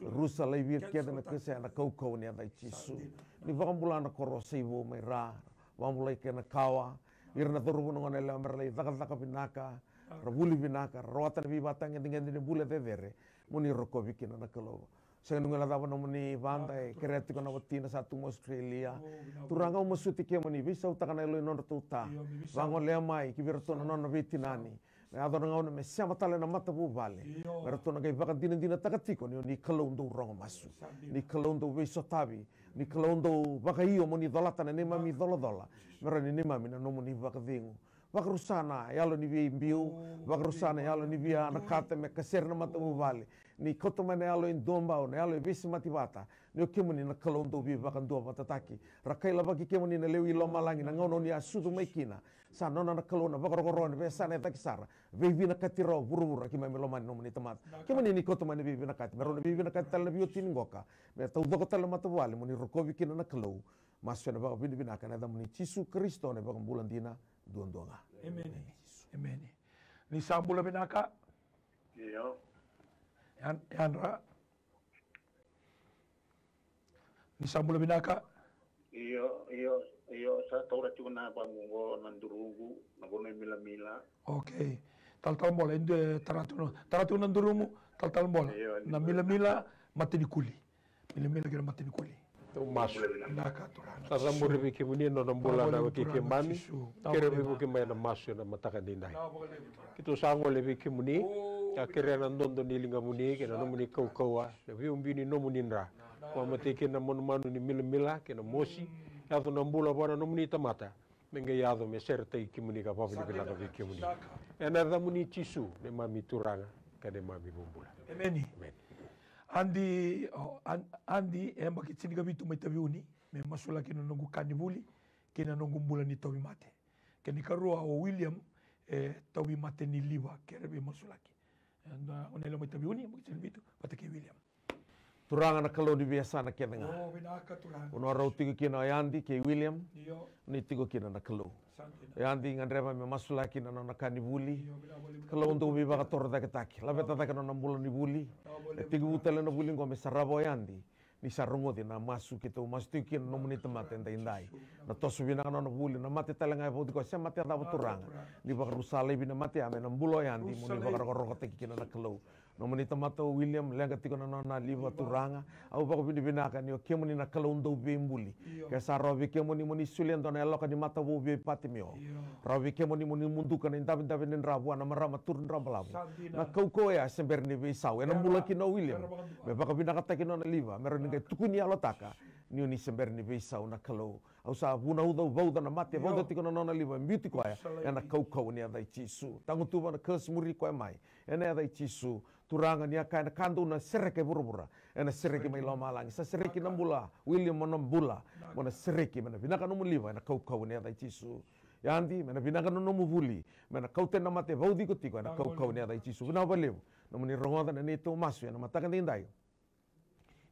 Rusa laivi ira kece na kese ena kaukauwa ni yaca i Jisu. Ni vakabula na koro o Saivou mai ra, vakabulai kei na kawa, ira na cauravou na gone yalewa me ra lai cakacaka vinaka, ra vuli vinaka, ra rawata na veivatagedegede ni bula cecere. Mo ni rokovi kina na Kalou. Sega ni guilecava nomuni vada e kerea tiko na watina sa tu mai Australia. Turaga, au masuti kemuni veisautaka na yalo i nodratou ta. Vagolea mai ki vei iratou na nona veitinani. Me yaco na gauna me sema tale na matavuvale, me ratou na qai vakadinadinataka tiko ni o ni Kalou dau rogo masu, ni Kalou dau veisotavi, ni Kalou dau vakaio mo ni colata na neimami icolacola, me rawa ni neimami na nomuni vakacegu. Vakarusa na yalo ni via biu, vakarusa na yalo ni via nakata me kasere na matavuvale. Ni kauta mai na yalo e duabau, na yalo e veisemati vata. Ni o kemuni na Kalou dau veivakaduavatataki. Ra kailavaki kemuni na lewe i lomalagi na gauna o ni a sucu mai kina. Sa nona na Kalou na vakarokoroko ena veiyasana e cake sara. Veivinakati rawa vuravura ki mai me lomani nomuni tamata. Kemuni ni kauta mai na veivinakati, me rawa na veivinakati tale na veiwatini qoka. Me taucoko tale na matavuvale mo ni rokovi kina na Kalou. Masu ena vakavinavinaka ena yacamuni Jisu Karisito na iVakabula dina duadua ga. Emeni. Emeni. Ni sa bula vinaka. Io. Yan-, yadra. Ni sa bula vinaka. Io, io, io, sa taura tiko na vamu qo na Duruqu, na vanua i Milamila. Okay. Talatala Bola, e dua e tara tu na, tara tu na Durumu, Talatala Bola. Io, na Milamila, Matanikuli. Milamila kei na Matanikuli. Tou masu. Vinaka Turaga. Sa cabori vei kemuni na nona bula na wekei keimami. Kere veivuke mai na masu ena mataka daidai. Keitou sa gole vei kemuni. Ka kerea na dodo ni ligamuni kei na nomuni kaukauwa, na veiubi ni nomuni dra. Vakamatei kina na manumanu ni Milamila kei na mosi. Yaco na bula vua na nomuni tamata. Me qai yaco me seretaki kemuni ka vakavinavinaka vei kemuni. Ena yacamuni Jisu, neimami Turaga ka neimami iVakabula. Emeni. Emeni. Adi, o, An-, Adi, e yabaki tinikavitu mai Taveuni, me masulaki na noqu ka ni vuli kei na noqu bula ni tauvimate. Kena ikarua o William, e tauvimate ni liva, kere veimasulaki. E, na, o na yalewa mai Taveuni, yabaki tinikavitu, vata kei William. Turaga na Kalou ni veiyasana kece ga. O, vinaka Turaga. Vanua rau tiko kina o Yadi kei William. Io. Ni tiko kina na Kalou. Sa dina. O Yadi gadreva me masulaki na nona ka ni vuli. Io, vinaka voli. Kalou dau veivakatorocaketaki. Laveta cake na nona bula ni vuli. Vinaka voli. E tekivu tale na vuli qo me sarava o Yadi. Ni sa rogoci na masu keitou masu tiko kina na nomuni tamata edaidai. Na toso vinaka na nona vuli, na mate tale ga e vauci koya, se mate a cava Turaga. Ni vakarusa laivi na mate ya me na bula o Yadi, mo ni vakarokorokotaki kina na Kalou. Nomuni tamata o William, leqa tiko na nona liva Turaga. Au vakavinavinaka ni o kemuni na Kalou dau veibuli. Ke sa rawa vei kemuni mo ni solia dua na yaloka ni mata vou vei Patimeo. Rawa vei kemuni mo ni muduka na idavedave ni dra vua na marama turu dra balavu. Na kaukauwa ya se bera ni veisau. Ena bula kina o William. Me vakavinakataki nona liva. Me rawa ni qai tukuni yalotaka. Ni o ni se bera ni veisau na Kalou. Au sa vunauca, au vauca na mate, vauca tiko na nona liva, biuti koya. Ena kaukauwa ni yaca i Jisu. Tagutuva na curse muri koya mai. Ena yaca i Jisu. Turaga ni a kaya na ka dou na sereka e vuravura. Ena sereki mai lomalagi. Sa sereki na bula. William mo na bula. Mo na sereki, me na vinaka nomu liva, ena kaukauwa ni yaca i Jisu. Yadi, me na vinaka na nomu vuli. Me na kauta na mate, vauci iko tiko, ena kaukauwa ni yaca i Jisu. Vinaka vakalevu. Nomuni rogoca na neitou masu, ena mataka daidai.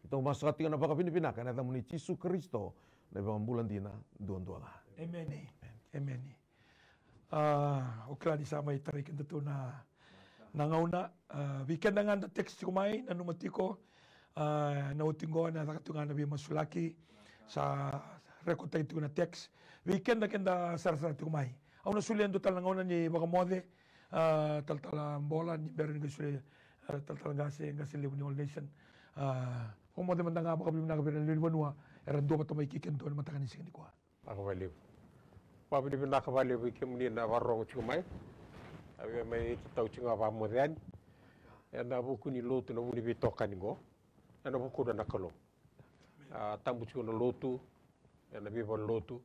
Keitou masu ka tiko na vakavinavinaka ena yacamuni Jisu Karisito na iVakabula dina duadua ga. Emeni. Emeni. A, o kila ni sa mai tarai kedatou na, na gauna, a, vei keda ga da text tiko mai, nanuma tiko, a, na oti qo na caka tiko ga na veimasulaki, sa rekotaki tiko na text. Vei keda keda sarasara tiko mai. Au na solia e dua tale na gauna ni vakamoce, a, Talatala Bola, ni bera ni qai solia, a, Talatala Qase, Qase Levu ni All Nation. A, vakamoce mada ga vakavinavinaka vei ira na lewe ni vanua, era duavata mai kei kedatou ena mataka ni siga nikua. Vakavalevu. Vakavinavinaka vakalevu vei kemuni na vakarorogo tiko mai. Au via mai tatau tiko ga vakamoce yani. Ena vuku ni lotu na vu ni veitokani qo. Ena vukuna na Kalou. A, tabu tiko na lotu, ena veivalenilotu.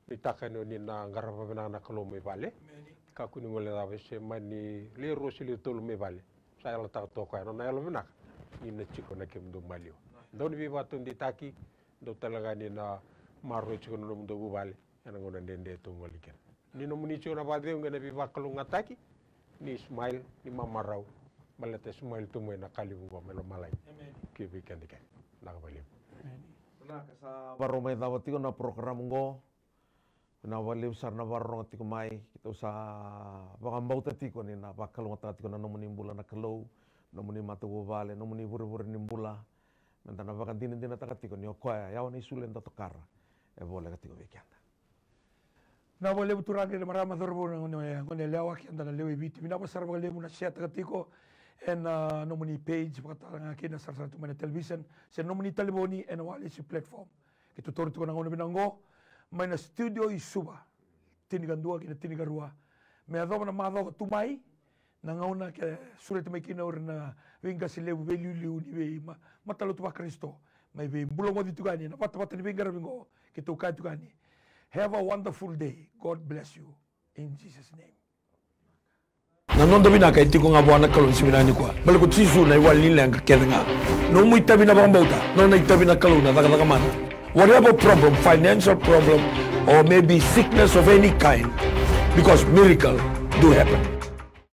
Nuitaka ni o ni na qarava vinaka na Kalou mai vale. Kakua ni guilecava se mani lewe rua se lewe tolu mai vale. Sa yalataka toka o koya na nona yalovinaka. Ni na tiko na kemudou maliwa. Dau ni veivakataudeitaki, dau tale ga ni na maroroi tiko na nomudou vuvale. Ena gauna dredre tou gole kina. Ni nomuni tiko na vakacegu ena veivakalougatataki. Ni smile, ni mamarau. Baleta e smile tu mai na ka levu qo mai lomalagi. Kei vei keda kece. Vinaka vakalevu. Vinaka, sa vakarau mai cava tiko na program qo. Vinaka vakalevu sara na vakarorogo tiko mai. Keitou sa vakabauta tiko ni na vakalougatataka tiko na nomuni bula na Kalou, nomuni matavuvale, nomuni vurevure ni bula. Meda na vakadinadinataka tiko ni o koya e yawa na isulu eda tokara, e voleka tiko vei keda. Vinaka vakalevu turaga kei na marama, cauravou, na gone, gone yalewa kei keda na lewe i Viti. Vinaka sara vakalevu na share-taka tiko ena nomuni page, vakatalega kei na sarasara tu mai na television se nomuni talevoni ena Walesi platform. Keitou taura tiko na gauna vinaka qo mai na studio i Suva, tinikadua kei na tinikarua, me yacova na macawa tu mai, na gauna ke sureti mai kina o ira na veiqase levu, veiliuliu ni vei ma-, matalotu vaKarisito, mai vei bula moce tiko yani na vatavata ni veiqaravi qo. Keitou kaya tiko yani, have a wonderful day. God bless you. In Jesus' name. Na noda vinaka e tiko ga vua na Kalou ni siga vinaka nikua. Baleta ko Jisu na iwali ni leqa kece ga. Nomu itavi na vakabauta, nona itavi na Kalou na cakacaka mana. Whatever problem, financial problem, or maybe sickness of any kind, because miracle do happen.